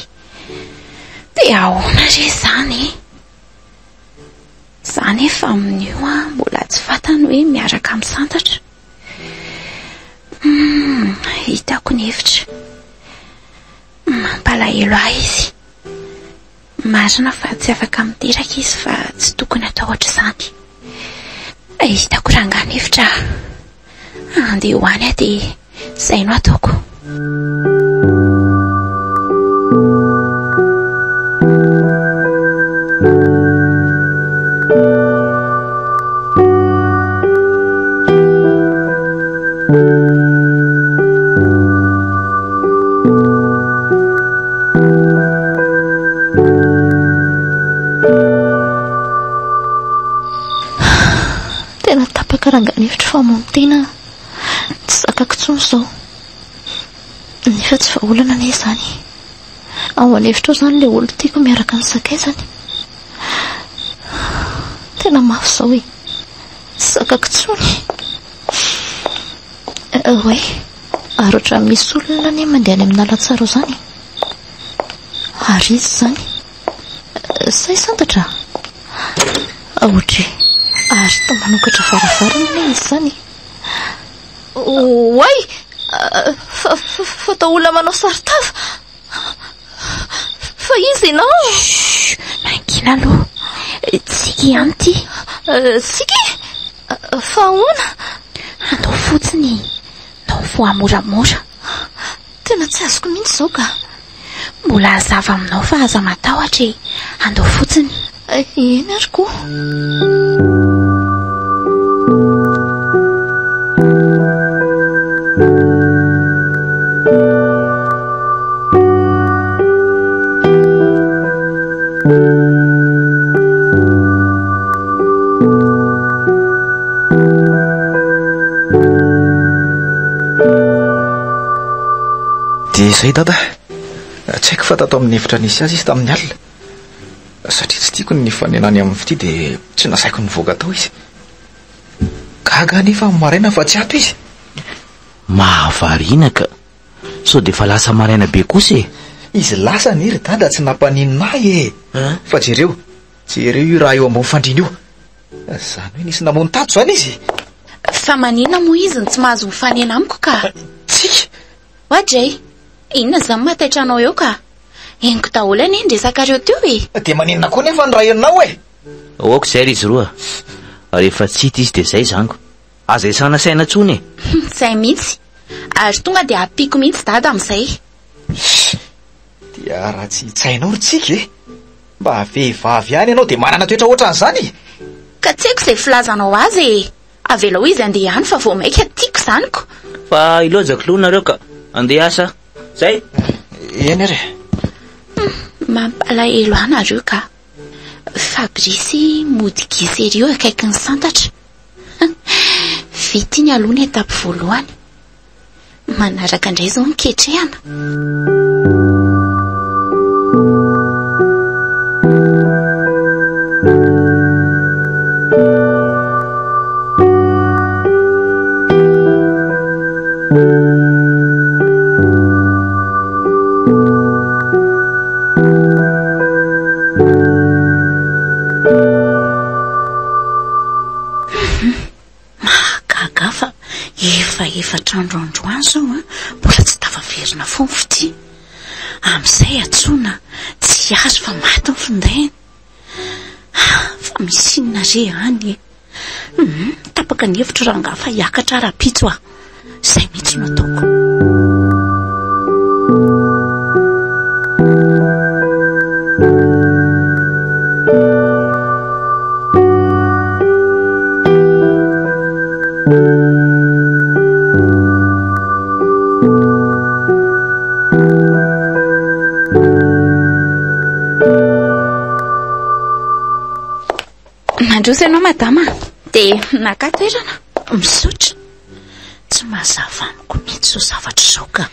Dia ahoana re izany e? Izaho nefa amin'io an, mbola tsy fantany hoe miaraka amin'i Santatra. Hum, hitako ny hevitra. Mampalahelo ahy izy. Marina fa tsy afaka miteraka izy fa tsy tokony atao ohatr'izany. Hitako rangahy ny hevitra. Andeha ho any aho dia izay no ataoko. Tena tapaka rangahy ny hevitro fa hamono tena aho. Tsy zakako intsony izao. Nefa tsy vahaolana anie izany. Ao an'efitra ao izany ilay olon-tiako miaraka amin'ny sakaizany. Tena mafy izao e. Tsy zakako intsony. Oay, ary ohatran'ny misy olona anie mandeha any amin'ny lalantsara ao izany e. Ary izy izany? Sa i Santatra? Aotra e. Ary toa manokatra varavarana anie izy izany e. Oay! Fa, fa, fa toa olona manao saron-tava. Fa iza ianao? Chut! Mangina aloha. Tsiky ihany ity. Tsiky? Fa ahoana? Andao fotsiny. Ndao mivoaha moramora. Tena tsy azoko mihitsy izao ka. Mbola hazava aminao fa aza matahotra e. Andao fotsiny. Eny ary koa. Dia izay dada, tsy haiko fa tato amin'ny efitra nisy azy izy tamin'ny alina. Satria tsy tiako ny nifanenany amin'ny fitia dia tsy nasaiko nivoaka tao izy. Gaga anefa amin'ny maraina fa tsy ato izy. Mahavariana ka! Sao dia efa lasa maraina be kosa e? Izy lasa anie ry dada tsy nampaninona ahy e! Fa jereo, jereo io raha eo ambony fandriana io. Izany hoe nisy namono tato izany izy? Fa maninona moa izy no tsy mahazo mifanena amiko ka? Tsiky! Oadray! Inona izany mahataitra anao eo ka? Henoko daholo anie ny resakareo teo e! Dia maninona koa nefa ny rainao e? Aoka izay ry izy roa. Rehefa tsy hita izy dia izay izango. Aza isana saina intsony e! Izay mihitsy. Ary tonga dia ampiako mihitsy dada amin'izay. Dia raha tsy hitsainao ry Tsiky e! Mba vehivavy ihany ianao dia manana toetra ohatran'izany e! Ka tsy haiko izay filazanao azy e! Avelao izy handeha any fa vao mainka tiako izany ko! Fa ilaozako aloha nareo ka! Andeha hiasa aho. Zay! Eny ary e! Mampalahelo ahy nareo ka! Fabrice mody gisa ery eo akaikin'i Santatra. Vita iny aloha ny étape voalohany. Manaraka indray izao ny ketrehana. Mahagaga fa efa efatr'andro androany izao an, mbola tsy tafaverina foana fitia. Amin'izay antsoina tsy azo fa maty ny findainy. Fa misy inona re any e? Hum, tapaka ny hevitro rangahy fa hiakatra aho rahampitso ah. Izay mihitsy no ataoko. Mandroso ianao madama dia naka toerana. Misaotra. Tsy mazava amiko mihitsy izao zavatra izao ka.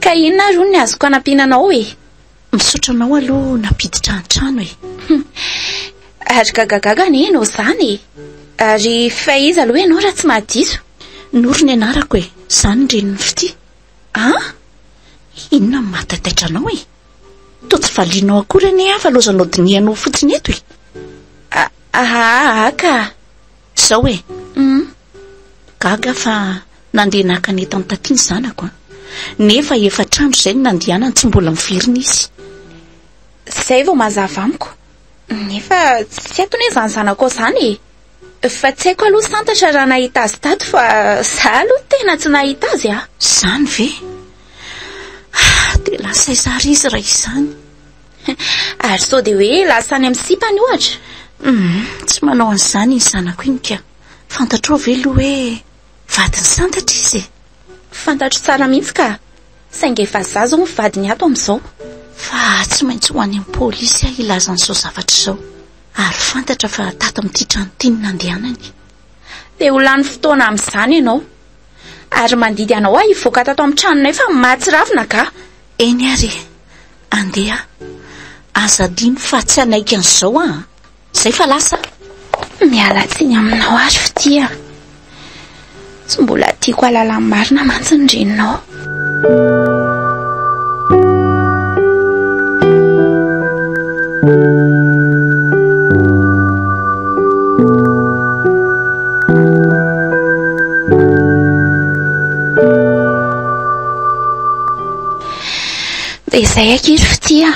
Ka inona ary hono ny azoko hanampiana anao e? Misaotra anao aloha nampiditra an-trano e. Ary gagagaga anie ianao izany e. Ary fa iza aloha ianao raha tsy mahadiso? Noro ny anarako e, izaho no renin'i Fitia. An? Inona no mahataitaitra anao e? Toa tsy valianao akory anie aho fa lozanao dinihanao fotsiny eto e. Aa ka! Izao e! Gaga aho fa nandeha naka ny entan'i Taty ny zanako an! Nefa efatr'andro izay no nandehanany tsy mbola miverina izy. Izay vao mazava amiko. Nefa tsy ato anie izany zanakao izany e! Fa tsy haiko aloha santatra raha nahita azy tato fa za aloha tena tsy nahita azy a! Izany ve? Ah, dia lasa aiza ary izy raha izany? Ary sao dia hoe lasa any amin'ny sipany ohatra? Hum, tsy manao an'izany iny zanako iny ka. Fantatrao ve aloha hoe vadin'i Santatra izy e? Fantatro tsara mihitsy ka. Saingy efa za zao ny vadiny ato amin'izao. Fa tsy maintsy ho any amin'ny polisy aho hilaza an'izao zavatra izao. Ary fantatra fa tato amin'ity trano ity no nandehanany. Dia ho lany fotoana amin'izany ianao. Ary mandidy anao aho hivoaka tato amin'ny tranonay fa mahatsiravina ka. Eny ary e. Andeha aho. Aza adino fa tsy hanaiky an'izao aho an. Izay fa lasa aho. Miala tsiny aminao ary Fitia. Tsy mbola tiako hahalala ny marina mantsy ny reninao. Dia izay akia ry Fitia.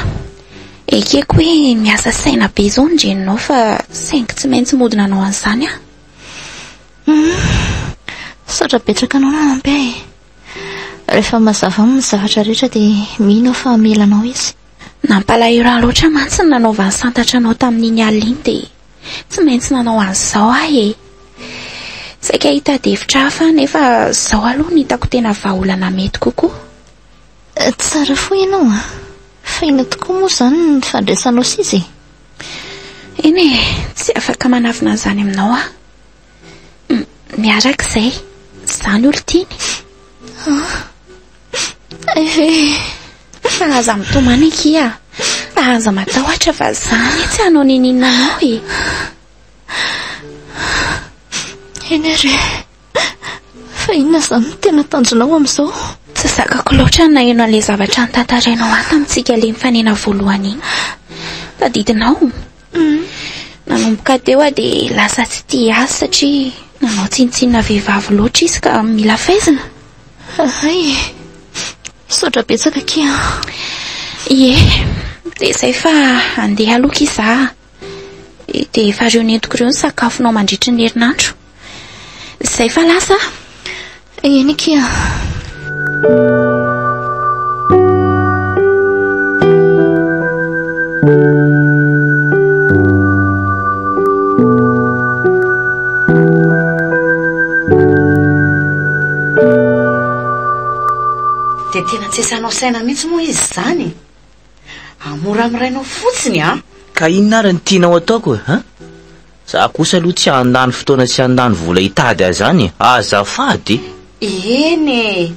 Ekeko hoe miasa saina be izao ny reninao fa saingy tsy maintsy mody nanao an'izany aho. Humm, misaotra betsaka anao nanampy ahy e. Rehefa mazava aminy ny zavatra rehetra dia mino aho fa hamela anao izy. Nampalahelo ahy loatra mantsy ny nanaovan'i Santatra anao tamin'iny alina iny dia tsy maintsy nanao an'izao aho e. Saika hitady hevitra hafa aho nefa izao aloha no hitako tena vahaolana mety kokoa. Tsara fo ianao an! Fa inona tokoa moa izany ny fandraisanao sy izy e? Eny e, tsy afaka manafina an'izany aminao aho. Miaraka izay, izaho ny olon-tiany. Ah, hay ve e? Fa aza mitomany akia, aza matahotra fa izaho anie tsy hanao n'inon'inona anao e. Eny ary e. Fa inona izany no tena tanjonao amin'izao? Tsy zakako loatra ny naheno an'ilay zavatra notantarainao ahy tamintsika ilay nifanena voalohany iny. Tadidinao? Nanomboka teo aho dia lasa tsy tia azy satria nanao tsinontsinona vehivavy loatra izy ka mila faizina. Hay e! Misaotra betsaka akia an! Ie, dia izay fa handeha aloha akia za. Dia efa ireo nentiko ireo ny sakafonao mandritry ny herinandro. Izay fa lasa aho. Eny akia. Dia tena tsy esanao saina mihitsy moa izy izany e! Hamoramorainao amin'ny rainao fotsiny an! Ka inona ary no tianao ataoko e, an? Za kosa aloha tsy handany fotoana sy handany vola hitady azy any e! Azafady! Eny e!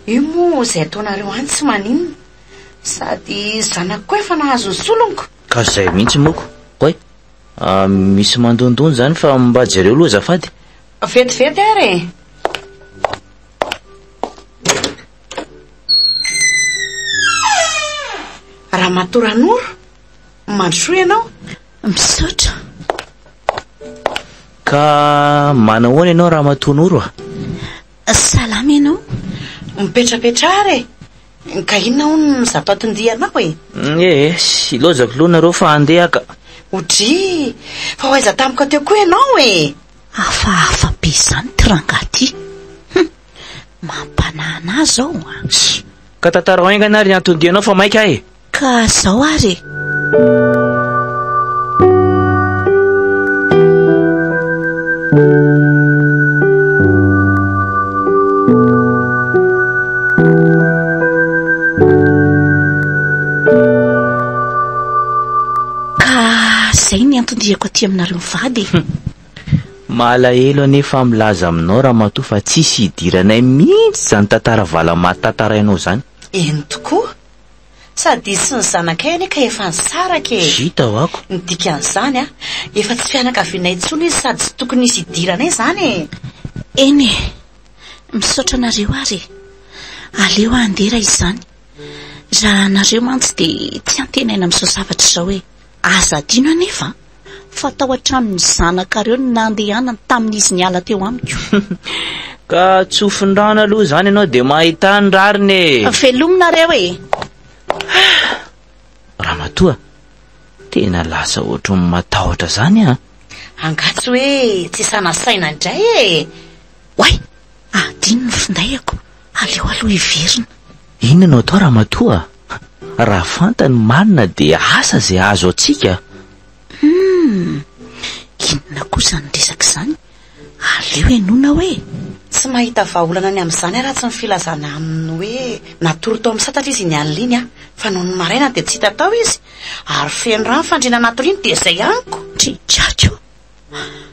Io moa izay ataonareo any tsy maninona. Sady zanako koa efa nahazo ny soloniko. Ka izay mihitsy moko. Oay! Misy mandondona izany fa mba jereo aloha azafady. Vetivety ary e! Ramatoa Ranoro, mandrosoa ianao. Misaotra. Ka manahoana ianao Ramatoa Noro a? Salama ianao. Mipetrapetraha ary e. Ka inona hono ny zava-tondianao e? Ee, ilaozako aloha nareo fa handeha ka. Odry, fa ho aiza tampoka teo koa ianao e? Hafahafa be izany ity rangahy ity. Hum, mampanahana ahy izao an. Ssy, ka tantarao haingana ary ny anton-dianao fa maika aho e. Ka izao ary e. Ka izay ny anton-diako aty aminareo mivady e. Malahelo anefa aho milaza aminao ramatoa fa tsisy hidiranay mihitsy izany tantara valamaty tantarainao izany. Eny tokoa. Sady izy sy ny zanakay anie ka efa nisaraka e. Vita ho'ako. Ny dikan'izany a, efa tsy fianakavianay intsony izy sady tsy tokony hisy hidiranay izany e. Eny e. Misaotra anareo ary e. Aleo aho handeha raha izany. Raha anareo mantsy dia tsy antenaina amin'izao zavatra izao e. Aza adino anefa fa tao an-tranon'ny zanakareo no nandehanany tamin'izy niala teo amiko. Ka tsofin-drano aloha izany ianao dia mahita ny rariny e. Veloma nareo e. Ramatoa, tena lasa ohatry ny matahotra izany an. Angaha tsy hoe tsy sanasaina indray e. Oay! Adino ny findaiko, aleo aloha hiverina. Inona no atao ramatoa? Raha fantany marina dia asa izay hahazo antsika. Humm! Inona koa izany resaka izany? Aleo henoina hoe. Tsy mahita vahaolana ny amin'izany aho raha tsy ny filazana aminy hoe natory tao amin'ny santatra izy iny alina iny fa nony maraina dia tsy hita tao izy ary feno rà ny fandriana natoriany dia izay amiko. Dridrako!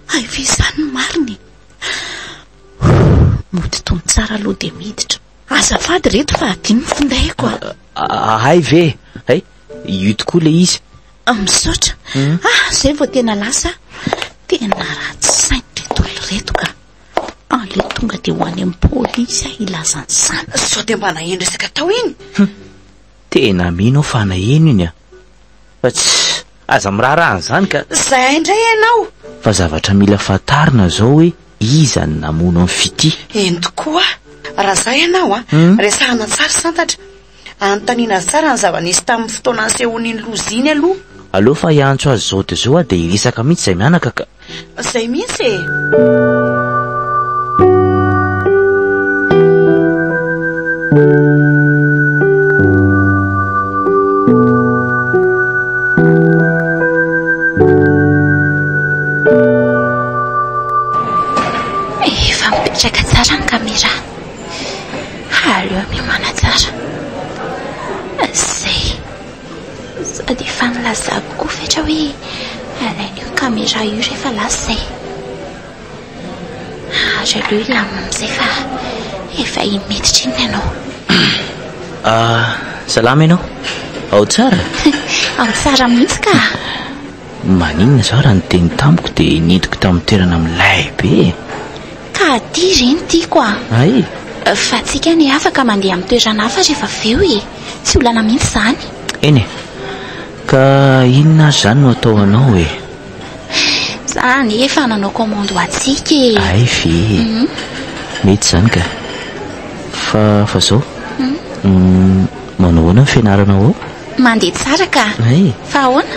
Hay ve izany no marina e! Hoo! Mody tony tsara aloha dia miditra. Azafady reto fa adino ny findaiko a! Hay ve? Hay, io tokoa ilay izy. Misaotra. Ah, izay vao tena lasa aho. Tena ratsy saina ireto olona ireto ka. Aleo tonga dia ho any amin'ny polisy aho hilaza an'izany. Sao dia mba naheno resaka tao iny? Tena mino aho fa naheno iny a! Fa tsy, aza miraharaha an'izany ka. Izay indray ianao! Fa zavatra mila fantarina izao hoe iza no namono an'i Fitia. Eny tokoa, raha izaho ianao a, resahana tsara santatra. Anontaniana azy tsara ny zava-nisy tamin'ny fotoana nisehoan'iny loza iny aloha. Aleo fa hiantso azy izao dia izao aho dia hiresaka mihitsy izay mianaka ka. Izay mihitsy e! Efa mipetraka tsara ny caméra. Aleo miomana tsara. Izay. Sady efa nilazako koa Fetra hoe alaina io caméra io rehefa lasa izay. Ary aleo hilamina amin'izay fa efa imiditra iny ianao. Ah, salama ianao? Ao tsara? Ao tsara mihitsy ka. Maninona izaho raha niteny tamiko dia nentiko tamin'ny toerana milay be e? Ka aty re no tiako a! Hay! Fa tsika anie afaka mandeha amin'ny toerana hafa rehefa avy eo e! Tsy olana mihitsy izany. Eny e! Ka inona ary izany no atao anao e? Za anie efa nanao commande ho antsika e! Hay ve e! Mety izany ka! Fa fa izao, manao ahoana ny fianaranao ao? Mandeha tsara ka! Hay! Fa ahoana?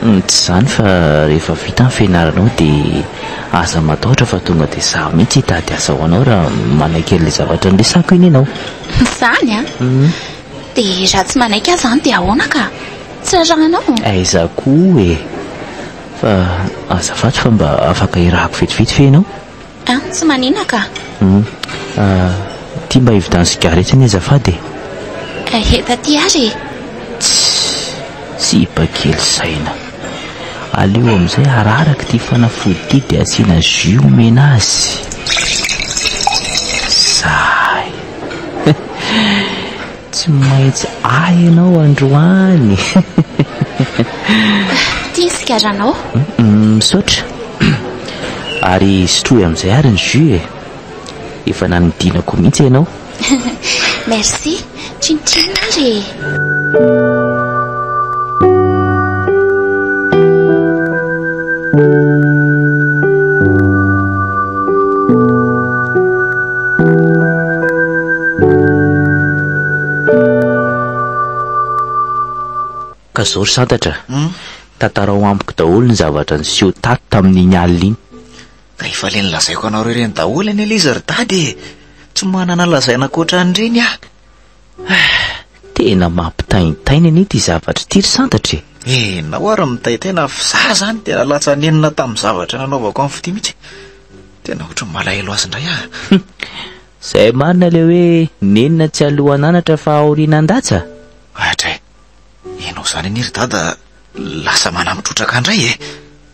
Tsy izany fa rehefa vita ny fianaranao dia aza matahotra fa tonga dia izaho mihitsy hitady asa ho anao raha manaiky an'ilay zavatra niresahako iny ianao. Izany an? Dia raha tsy manaiky aho izany dia ahoana ka? Tsy rarahanao? Aiza koa e! Fa azafady fa mba afaka irahako vetivety ve ianao? An, tsy manina ka. Hum, ity mba hividiano cigarette anie azafady e. Efa aty ary e. Tssy, sipa kely saina. Aleo amin'izay araraka ity fanafody ity dia asiana jus omena azy. Zay. Tsy maintsy ahy ianao androany. Ity ny sigaranao. Misaotra. Ary sotroy amin'izay ary ny jus e. Efa nanidinako mihitsy ianao. Merci. Tsinontsinona ary e. Ka zao ry santatra, tantarao amiko daholo ny zavatra niseho tato tamin'iny alina iny. Ka efa le nolazaiko anareo ireny daholo anie le izy ry dada e! Tsy manana lazaina ankoatran'ireny aho. Tena mampitaintaina anie ity zavatra ity ry santatra e! Enao ary mitaintaina fa za zany tena latsa-nenina tamin'ny zavatra nanaovako an'i Fitia mihitsy. Tena ohatran'ny malahelo azy indray aho. Zay marina le hoe nenina tsy alohan'anatra fa aorian'andatsa. Adray, enao zany anie ry dada lasa manampy trotraka indray e!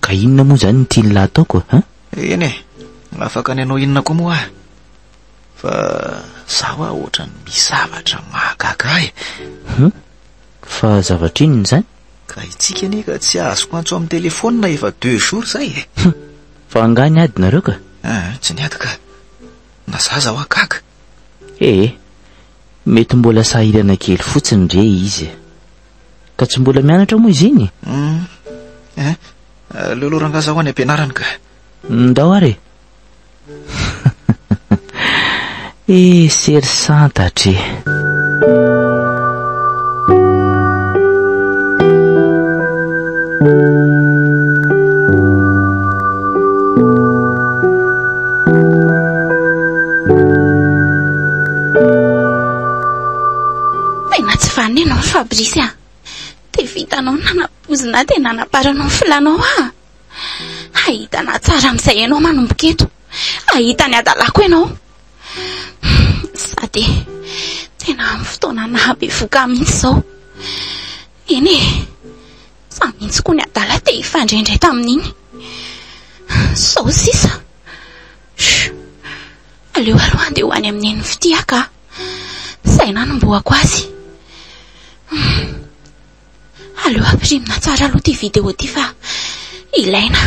Ka inona moa zany no tian'lah ataoko a? Eny e, afaka ny hanao inona koa moa aho. Fa za hoa ohatran'ny misy zavatra mahagaga ahy e. Hum, fa zavatra inona izany? Ka itsika anie ka tsy azoko antso amin'ny telefaonina efa deux jours izay e. Hum, fa angaha niady nareo ka? Aa, tsy niady ka. Na za aza hoa gaga. Ee, Mety mbola sahirana kely fotsiny re izy e. Ka tsy mbola mianatra moa izy iny? Hum. Eh, aleo aloha rangahy zaho any am-pianarana ka. Ndao ary e. Eh, sery santatra e. Tena tsy vanona ianao ry Fabrice a! Dia vitanao ny nanapoizina ahy dia nanaparanao ny filanao aho. Hahita anà tsara amin'izay ianao manomboka eto. Hahita ny hadalako ianao. Sady tena amin'ny fotoana nahabevoka ahy mihitsy izao. Eny e, za mihitsy koa ny adala te hifandray tamin'iny. Izao sisa. Chut. Aleo aloha handeha ho any amin'ny nenin'i Fitia ka. Izay nanombohako azy. Aleo ampirimina tsara aloha ity vidéo ity fa ilaina.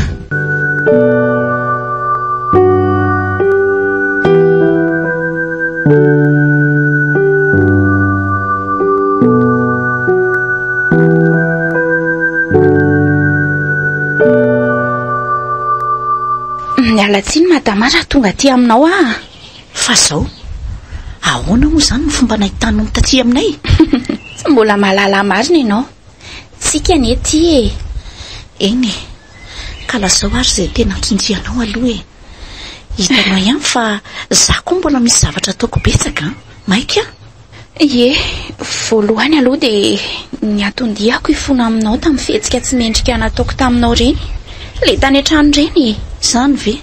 Miala tsiny madama raha tonga aty aminao aho. Fa zao, ahoana moa izany ny fomba nahitanao ny taty aminay? Tsy mbola mahalala marina ianao. Tsika anie ity e. Eny e. Ka lazao ary izay tena anton-dianao aloha e. Hitanao ihany fa za koa mbola misy zavatra ataoko betsaka an. Maika an. Ie, voalohany aloha dia ny anton-diako hifona aminao tamin'ny fihetsika tsy mendrika nataoko taminao ireny. Ilay tany an-trano ireny e. Izany ve?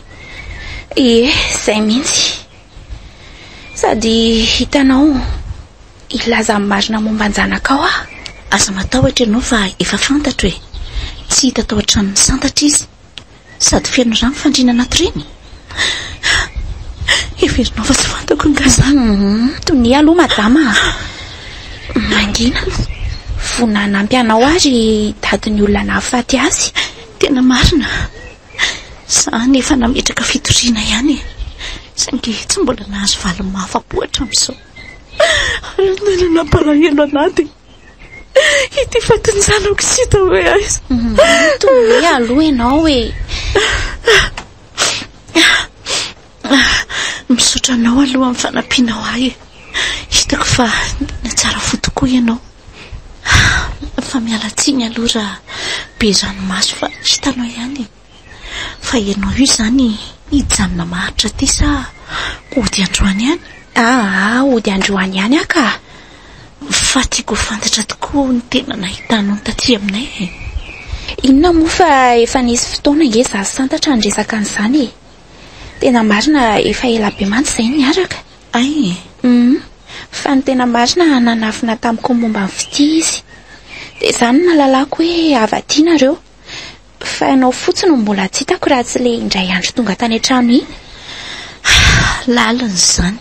Ie, izay mihitsy. Sady hitanao, hilaza ny marina momba an-janakao aho. Aza matahotra ianao fa efa fantatro e. Tsy hita tao an-tranon'i Santatra izy. Sady feno rà ny fandriana anaty ireny. Heverinao fa tsy fantako angaha izany? Hum, tonia aloha madama a. Mangina. Vonona hanampy anao ary hitady ny olona nahafaty azy. Tena marina. Za anie efa nametraka fitoriana ihany e. Saingy tsy mbola nahazo valiny mahafa-po hatramin'izao. Ary ny tena nampalahelo anà dia ity fatin-janako tsy hita hoe aiza. Tonia aloha ianao e. Misaotra anao aloha amin'ny fanampianao ahy e. Hitako fa tsara fo tokoa ianao. Fa miala tsiny aloha raha be ranomaso fa hitanao ihany e. Fa ianao io izany hijanona maharitra aty sa hody androany ihany? Aa, hody androany ihany aho ka. Fa tiako ho fantatra tokoa ny tena nahitanao ny taty aminay e. Inona moa fa efa nisy fotoana ange izaho sy Santatra niresaka an'izany e. Tena marina efa ela be mantsy izahay no niaraka. Hay e! Hum. Fa ny tena marina nanafina tamiko ny momba ny fitia izy. Dia izany no nahalalako hoe hava aty nareo. Fa ianao fotsiny no mbola tsy hitako raha tsy ilay indray andro tonga tany an-trano iny. Lalina izany.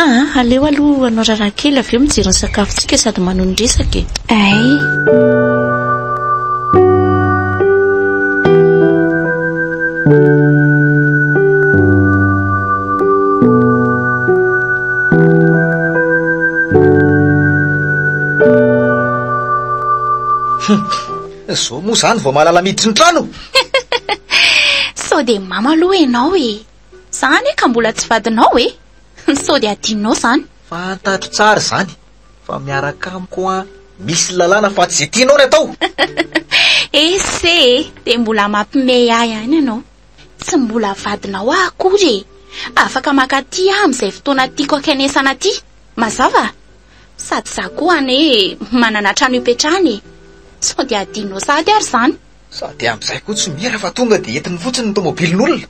Aa, aleo aloha hanao raharaha kely avy eo mijery ny sakafontsika sady manohy ny resaka e. Ay. Zao moa zany vao mahalala miditry ny trano? Sao dia mamo aloha ianao e. Za anie ka mbola tsy vadinao e! Sao dia adinonao izany? Fantatro tsara izany fa miaraka amiko an, misy lalàna fa tsy izay tianao ny atao. Ese e! Dia mbola mampimehy ahy ihany ianao. Tsy mbola vadinao aho akory e! Afaka maka aty aho amin'izay fotoana tiako hankenesana aty. Mazava? Sady za koa anie manana trano hipetrahana e! Sao dia adinonao sahady ary izany? Sady amin'izay koa tsy mira fa tonga dia entiny fotsiny ny tomobilin'olona.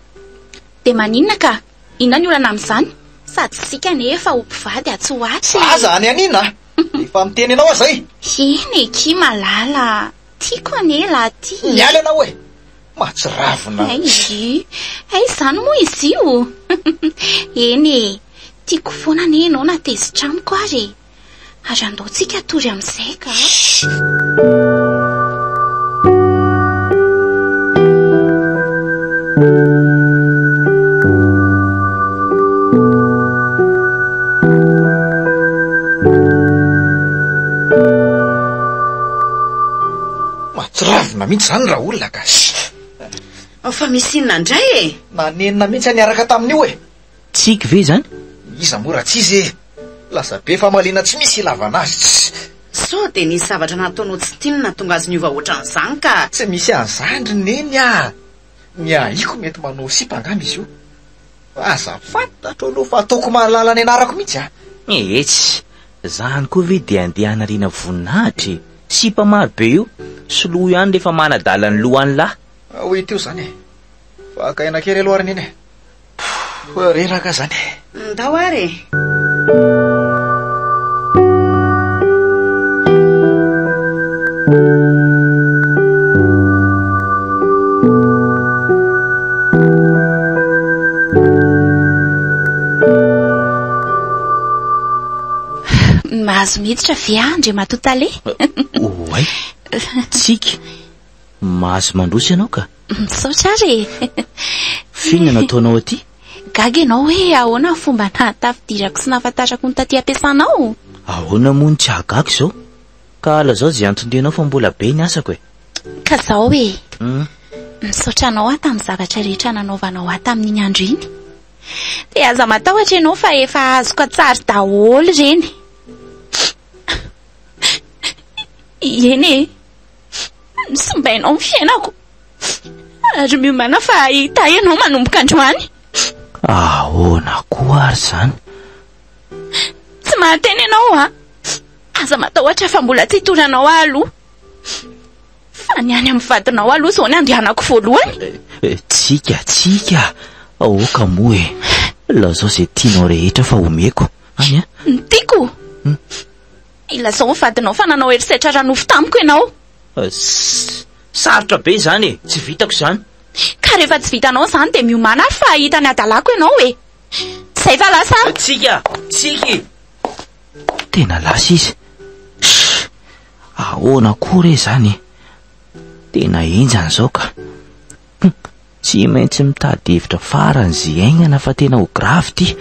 Dia maninona ka? Inona ny olana amin'izany? Sady isika anie efa ho mpivady atsy ho atsy e! Aza any anina a! Efa miteny anao aho izay! Eny akia malala a! Tiako anie lahy ity e! Miala ianao e! Mahatsiravina! Hay, hay izany moa izy io! Eny e! Tiako foana anie ianao na tezitra amiko ary e! Ary andao tsika hatory amin'izay ka. Mahatsiravina mihitsy izany raolona ka. Fa misy inona indray e? Nanenina mihitsy aho niaraka tamin'io e. Tsiky ve izany? Iza moa raha tsy izy e? Lasa be famaliana tsy misy ilavana azy. Tss. Sao dia nisy zavatra nataonao tsy tiany nahatonga azy niova ohatran'izany ka. Tsy misy an'izany ry Neny a! Ny ahiako mety manao sipa angamba izy io. Aza fantatro aloha fa ataoko mahalala ny anarako mihitsy a! Etsy! Zany koa ve dia andeha hanariana voninahitra e! Sipa maro be io, soloy ihany rehefa manadala ny lohan'lah. Ho hita eo izany e! Fa haka aina kely aloha ry Neny e! Pff, reraka izany e! Ndao ary e! Mahazo miditra ve aho, Andriamatoa Tale? Oay, Tsiky, mahazo mandroso ianao ka. Misaotra ary e. F'inona no ataonao aty? Gaga ianao hoe ahoana ny fomba nahatafidirako sy nahafantarako ny taty am-piasanao? Ahoana moa no tsy hahagaga izao? Ka lazao izay anton-dianao fa mbola be ny asako e. Ka izao e. Misaotra anao aho tamin'ny zavatra rehetra nanaovanao ahy tamin'iny andro iny. Dia aza matahotra ianao fa efa azoko an-tsary daholo ireny. Eny e. Nosimbainao ny fiainako. Ary miomàna fa hahita ahy ianao manomboka androany. Ahoana koa ary izany? Tsy mahateny ianao a! Aza matahotra fa mbola tsy hitory anao aho aloha. Fa ny any amin'ny vadinao aloha izao ny andehanako voalohany. Eh, tsika, tsika! Aoka moa e! Lazao izay tianao rehetra fa omeko. Any a! Ny tiako? Ilazao ny vadinao fa nanao herisetra ara-nofo tamiko ianao. Sarotra be izany e! Tsy vitako izany. Ka rehefa tsy vitanao izany dia miomàna ary fa hahita ny hadalako ianao e! Izay fa lasa aho. Tsika! Tsiky! Tena lasa izy. Shh! Ahoana koa re izany e? Tena henjana izao ka. Hum, tsy maintsy mitady hevitra farany izay iainana fa tena ho grave ity.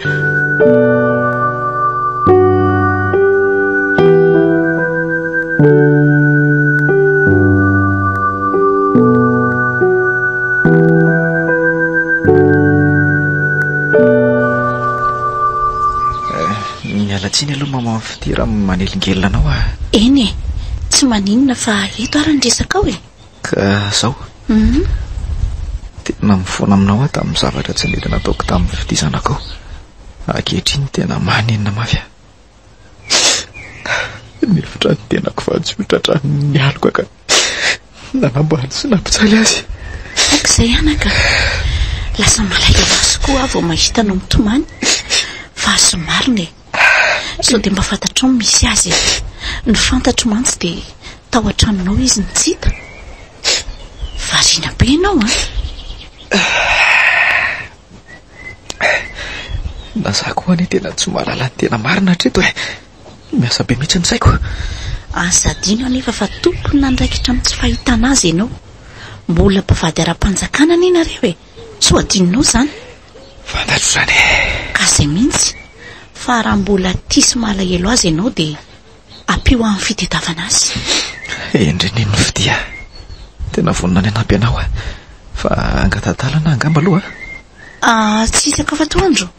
Miala tsiny aloha maman Fitia raha manelingelina anao ah. Eny e, tsy maninona fa eto ary ny resakao e. Ka zao. Tena mifona aminao aho tamin'ny zavatra tsy nety nataoko tamin'ny Fitia zanakao. Ankehitriny tena manenina mafy aho. Nihevitra ny tenako fa tsy ho tratran'ny aloka ka nanambany sy nampijaly azy. Aoka izay anaka. Lasa malahelo azy koa aho vao mahita anao mitomany. Fa azo marina e. Sao dia mba fantatrao ny misy azy e. Ny fantatro mantsy dia tao an-tranonao izy no tsy hita. Variana be ianao an. Na za koa anie tena tsy mahalala ny tena marina hatreto e. Miasa be mihitsy ny saiko. Aza adino anefa fa tompon'andraikitra amin'ny tsy fahitana azy ianao. Mbola mpivady ara-panjakana anie nareo e. Tsy ho adinonao izany. Fantatro izany e. Ka izay mihitsy. Fa raha mbola tia sy malahelo azy ianao dia ampio ahy amin'ny fitadiavana azy. Hendry nino fitia. Tena vonona ny hanampy anao aho. Fa angata-dalana angamba aloha. Ah, tsy hisakafo atoandro.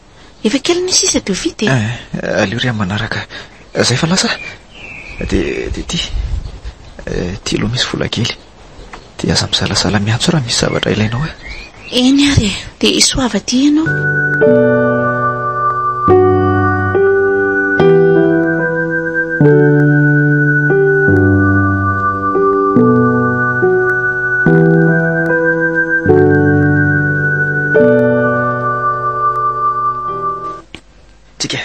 Efa kely ny sisa dia ho vita e. Eh, aleo ry amin'ny manaraka. Zay fa lasa. Dia dia ty. Eh, ty aloha misy vola kely. Dia aza misalasala miantso raha misy zavatra ilainao e. Eny ary e, dia soava aty ianao. Tsika.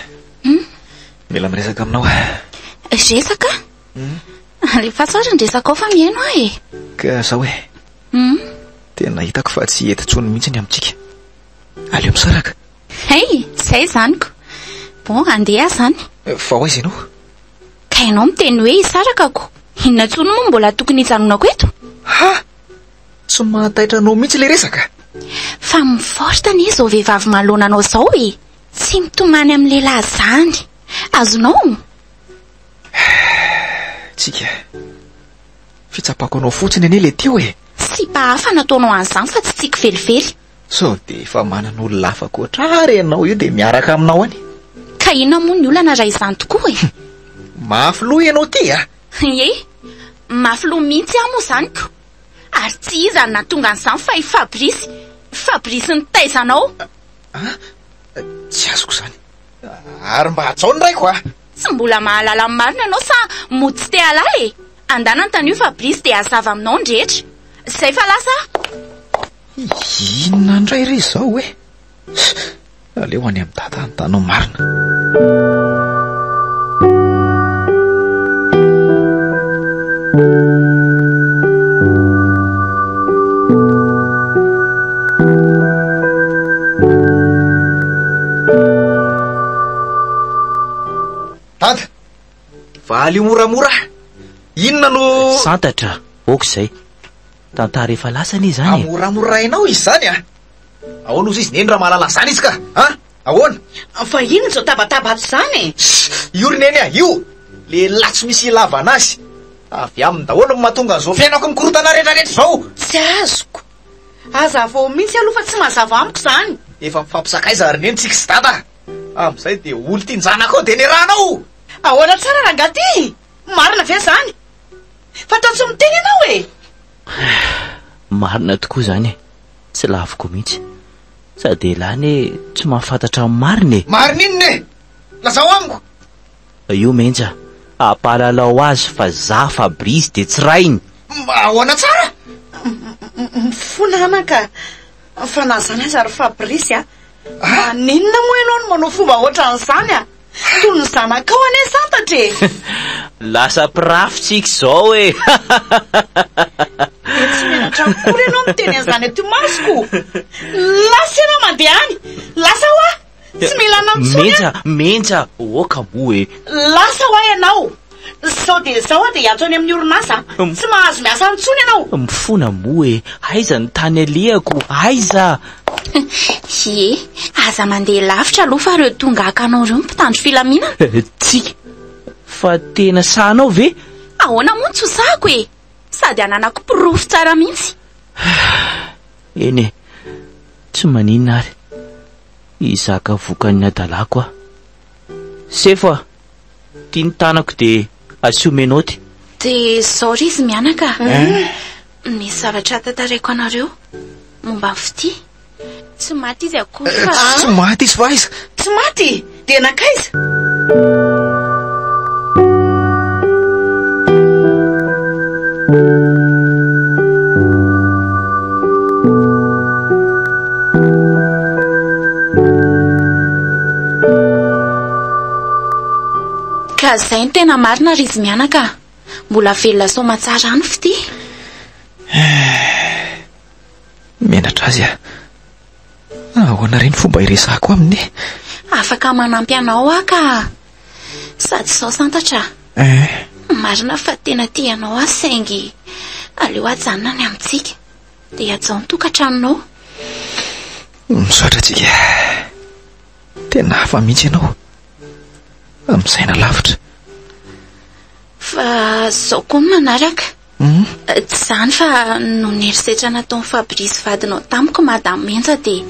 Hmm? Mila miresaka aminao aho. Resaka? Hmm? Alefaso ary ny resakao fa mihaino aho e. Ka zao e. Hmm? Tena hitako fa tsy hety intsony mihitsy ny amintsika. Aleo misaraka. Hey, zay izany ko. Bon, andeha aho izany. Fa ho aiza ianao? Ka ianao miteny hoe hisaraka ko. Inona intsony moa mbola tokony hijanonako eto? Ha! Tsy mahataitra anao mihitsy ilay resaka. Fa mi-forte anie izao vehivavy manoloana anao izao e! Tsy mitomany amin'ny lehilahy izany. Azonao? Tsika. Fitsapako anao fotsiny anie le teo e. Sipa hafa nataonao an'izany fa tsy tiako velively. Sao dia efa manana olona hafa ankoatra ahy ary ianao io dia miaraka aminao any. Ka inona moa ny olana raha izany tokoa e? Mafy loha ianao ity a! Ie, mafy loha mihitsy aho moa izany ko. Ary tsy iza no nahatonga an'izany fa i Fabrice, Fabrice nitaiza anao. Ah, tsy azoko izany. Ary mba hajao ny raiko a! Tsy mbola mahalala ny marina ianao sa mody tsy te hahalala e? Andana antanio Fabrice dia hazava aminao ny rehetra. Izay fa lasa aho. Inona indray re izao e? Aleo any amin'i Dada hanontany ny marina. Dada, valio moramora. Inona no... Santatra, ok izay. Tantara efa lasa anie izany e. Amoramorainao izy izany a. Ahoana ozy izy neny raha mahalala an'izany izy ka? A? Ahoana? Fa inona izao tabataba ato izany e? Io ry neny a, io! Lehilahy tsy misy ilavana azy. Avy aminy daholo no mahatonga an'izao fiainako mikorontana rehetrarehetra izao. Tsy azoko. Hazavao mihitsy aloha fa tsy mazava amiko izany. Efa mifampisakaiza ry neny tsika sy dada. Amin'izay dia olon-tian-janakao dia niarahanao. Ahoana tsara rangahy ty? Marina ve izany? Fa toa tsy miteny ianao e! Marina tokoa izany e! Tsy laviko mihitsy. Sady elah anie tsy mahafantatra ny marina e! Marina inona e? Lazao amiko! Io Menja, ampahalalao azy fa za Fabrice dia tsy rainy! Ahoana tsara? Mifona anaka fa na izany aza ry Fabrice a! Maninona moa ianao no manao fomba ohatran'izany a? Toy ny zanakao anie santatra e! Lasa mpirafy tsika izao e! Dia tsy menatra akory ianao miteny an'izany aty masoko! Lasa ianao mandeha any! Lasa hoa! Tsy mila anao intsony aho! Menja, Menja, oka moa e! Lasa hoa ianao! Sao dia izao aho dia hiantso any amin'ny orinasa a! Tsy mahazo miasa intsony ianao! Mifona moa e! Aiza ny tany alehako? Aiza? Ie, aza mandeha lavitra aloha fa ireo tonga haka anao ireo ny mpitandro filaminana. Tsia! Fa tena sahanao ve? Ahoana moa no tsy ho sahako e! Sady ananako porofo tsara mihitsy. Eny e, tsy maninona ary. Hizaka vokan'ny hadalako aho. Sefo a! Ty ny tanako dia asio menoty. Dia izao ry izy mianaka a. Misy zavatra tantaraiko anareo momba ny fitia. Tsy maty izy akory fa. Tsy maty izy fa aiza? Tsy maty? Dia nankaiza? Ka zay no tena marina ry izy mianaka a! Mbola velona soamatsara any fitia. Menatra azy aho. Ahoana re ny fomba hiresahako aminy e? Afaka manampy anao aho ka. Sady sao santatra. Eh. Marina fa tena tia anao aho saingy aleo ajanona ny amintsika. Dia hajao ny tokantranonao. Misaotra antsika. Tena hafa mihitsy ianao. Misaina lavitra. Fa izao koa ny manaraka. Hmm? Tsy izany fa noho ny herisetra nataon'i Fabrice vadinao tamiko Madame Menja dia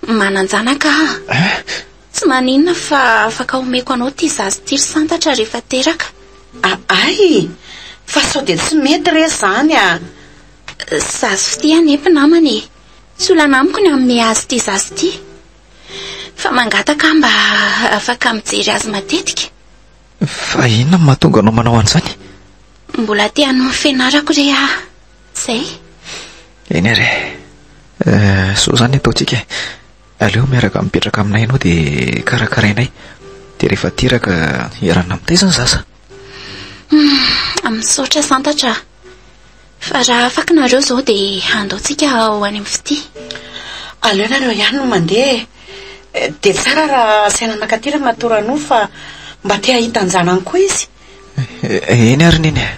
manan-janaka aho. Eh? Tsy maninona fa afaka omeko anao ity zaza ity ry Santatra rehefa teraka. Ahay! Fa sao dia tsy mety re izany a! Zaza fitia anie mpinamana e! Tsy olana amiko ny hanome azy ity zaza ity. Fa mangataka aho mba afaka mijery azy matetika. Fa inona no mahatonga anao manao an'izany? Mbola te hanohy ny fianarako re aho. Izay. Eny ary e. Eh, Izao izany ny ataontsika e. Aleo miaraka mipetraka aminay ianao dia karakarainay. Dia rehefa teraka hiarahana mitaiza ny zaza. Hmm, misaotra santatra. Fa raha afaka nareo izao dia handao tsika ho any amin'ny fitia. Aleo nareo ihany no mandeha e. Dia tsara raha asaina mankaty Ramatoa Ranoa fa mba te hahita an-janany koa izy. Eny ary neny e.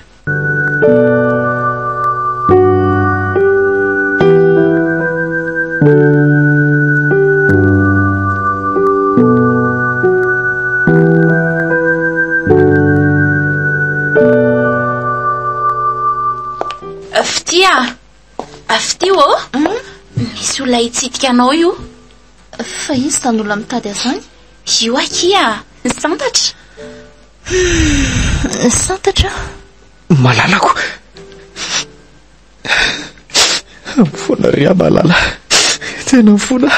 Fitia a! Fitia ô! Misy olona hitsidika anao io. Fa iza izany olona mitady ahy izany? Io akia! Santatra! Santatra? Malalako! Mifona ry ahy malala. Tena mifona.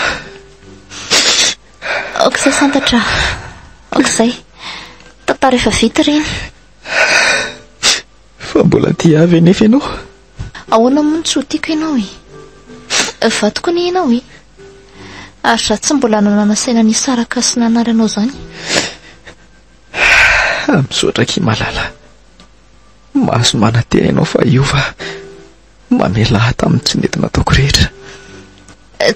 Aok'izay Santatra. Aok'izay. Tantara efa vita ireny. Fa mbola tia ahy ve nefa ianao? Ahoana moa no tsy ho tiako ianao e? Vadiko anie ianao e. Ary izaho tsy mbola nanana saina ny hisaraka sy nanary anao izany. Misaotra akia malala. Mahazo manantena ianao fa hiova. Mamela ahy tamin'ny tsy nety nataoko rehetra.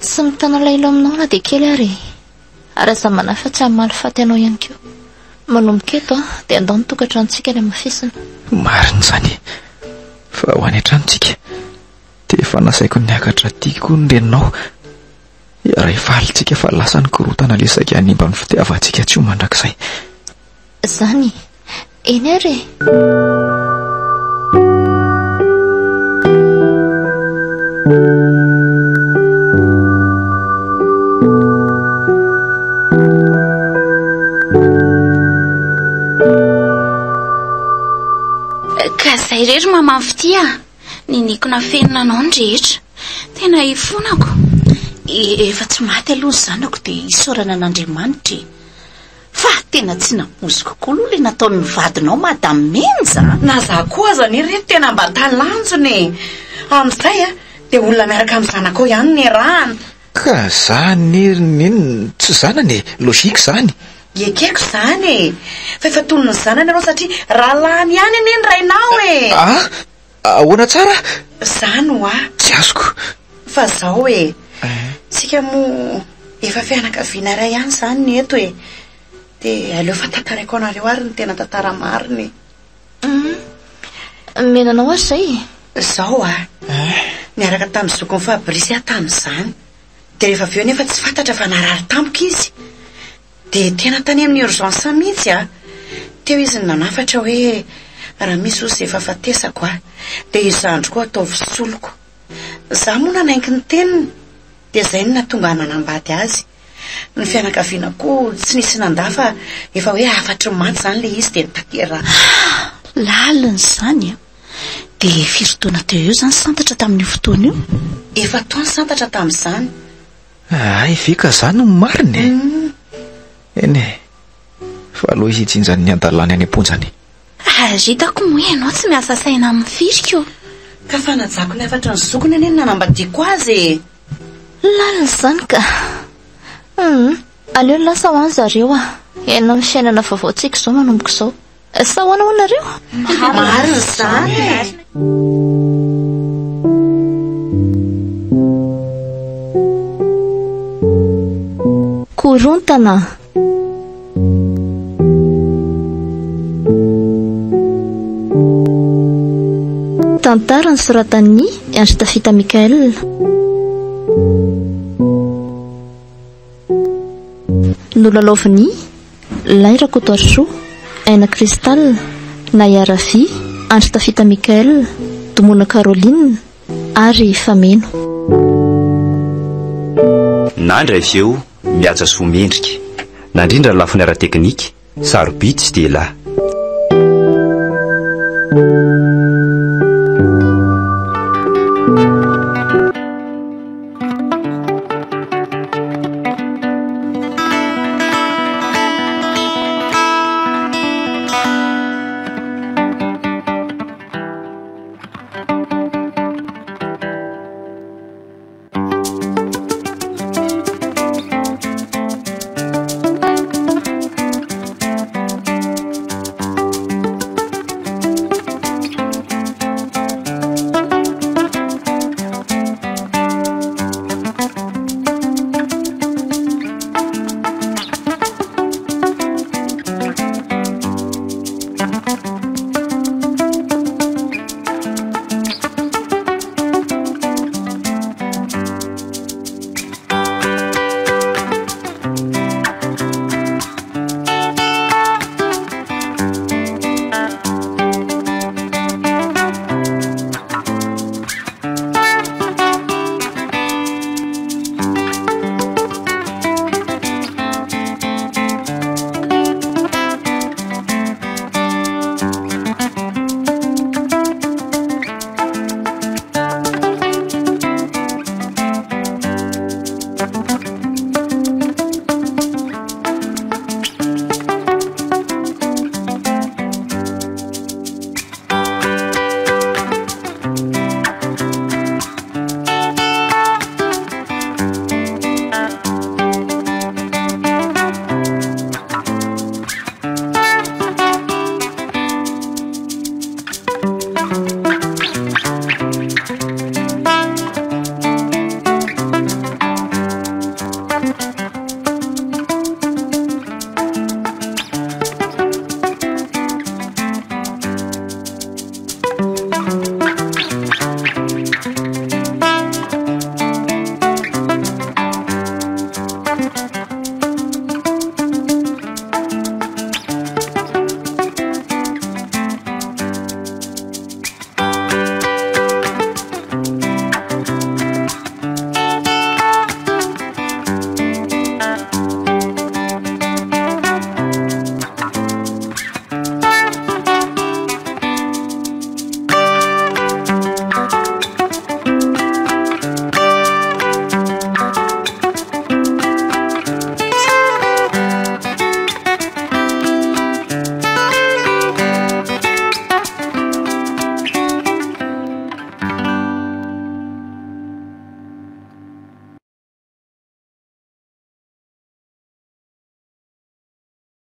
Tsy mitana alahelo aminao na dia kely ary e. Ary aza manahy fa tsy hamaly faty anao ihany koa. Manomboka eto dia andao ny tokantranontsika any hamafisina. Marina izany. Fa ho any an-tranontsika dia efa nasaiko niakatra aty koa ny reninao. Iray faly tsika fa lasa ny korontana le saika hanimba ny fitiavantsika tsy ho mandrakizay. Zany Eny ary e! Ka zay re ry maman'i Fitia a! Niniako nafenina anao ny rehetra. Tena ifonako. Efa tsy maty aloha ny zanako dia isaorana an'Andriamanitra e! Fa tena tsy nampoiziko koa aloha ilay nataon'ny vadinao Madame Menja a! Na za koa aza anie re tena mba talanjona e! Amin'izay a, dia olona miaraka amin'ny zanakao ihany no iarahana. Ka za anie ry neny tsy zanany e! Logique zany! Ekeko izany e! Fa efa toy ny zanany ianao satria rahalahiny ihany anie ny rainao e! Ah! Ahoana tsara? Zany hoa. Tsy azoko. Fa zao e. Tsika moa efa fianakaviana iray ihany zany ny eto e. Dia aleo fa tantaraiko anareo ary ny tena tantara marina e. Hum. Mena anao ary zay e. Zao a. Niaraka tamin'ny zokin'i Fabrice aho tamin'izany. Dia rehefa avy eo nefa tsy fantatra fa narary tampoka izy. Dia tena tany amin'ny urgence mihitsy a! Teo izy no nanafatra hoe raha misy osa efa fatesako a! Dia i zandry koa ataovy soloko. Za moa nanaiky ny teniny, dia izay no nahatonga ahy nanambady azy. Ny fianakaviana koa tsy nisy nandà fa efa hoe hafatry ny maty izany ilay izy dia notanterahina. Lalina izany a! Dia firy taona teo eo izany Santatra tamin'io fotoana io? Efa-taona Santatra tamin'izany. Hay ve ka zany no marina e? Eny e, fa aleo izy hijinja ny hadalany any am-ponjany. Ary hitako moa ianao tsy miasa saina amin'ny firy ko. Ka fanajako ny hafatry ny zokiny anie no nanambadiako azy e! Lalina izany ka. Hum, aleo lasa ho any zareo a. Hiaina amin'ny fiainana vaovao tsika izao manomboka izao. Sa ahoana hoy nareo? Marina izany e! Korontana. Tantara nosoratan'i Andry Tafita Michael. Nolalaovin'i Lay Rakotoarisoa, Aina Cristal, Naya Ravi, Andry Tafita Michael, Domona Caroline ary Fameno. Nandry avy eo Mihaja Soa Mendrika. Nandrindra ny lafiny ara-teknika, sarobidy tsy dia ela.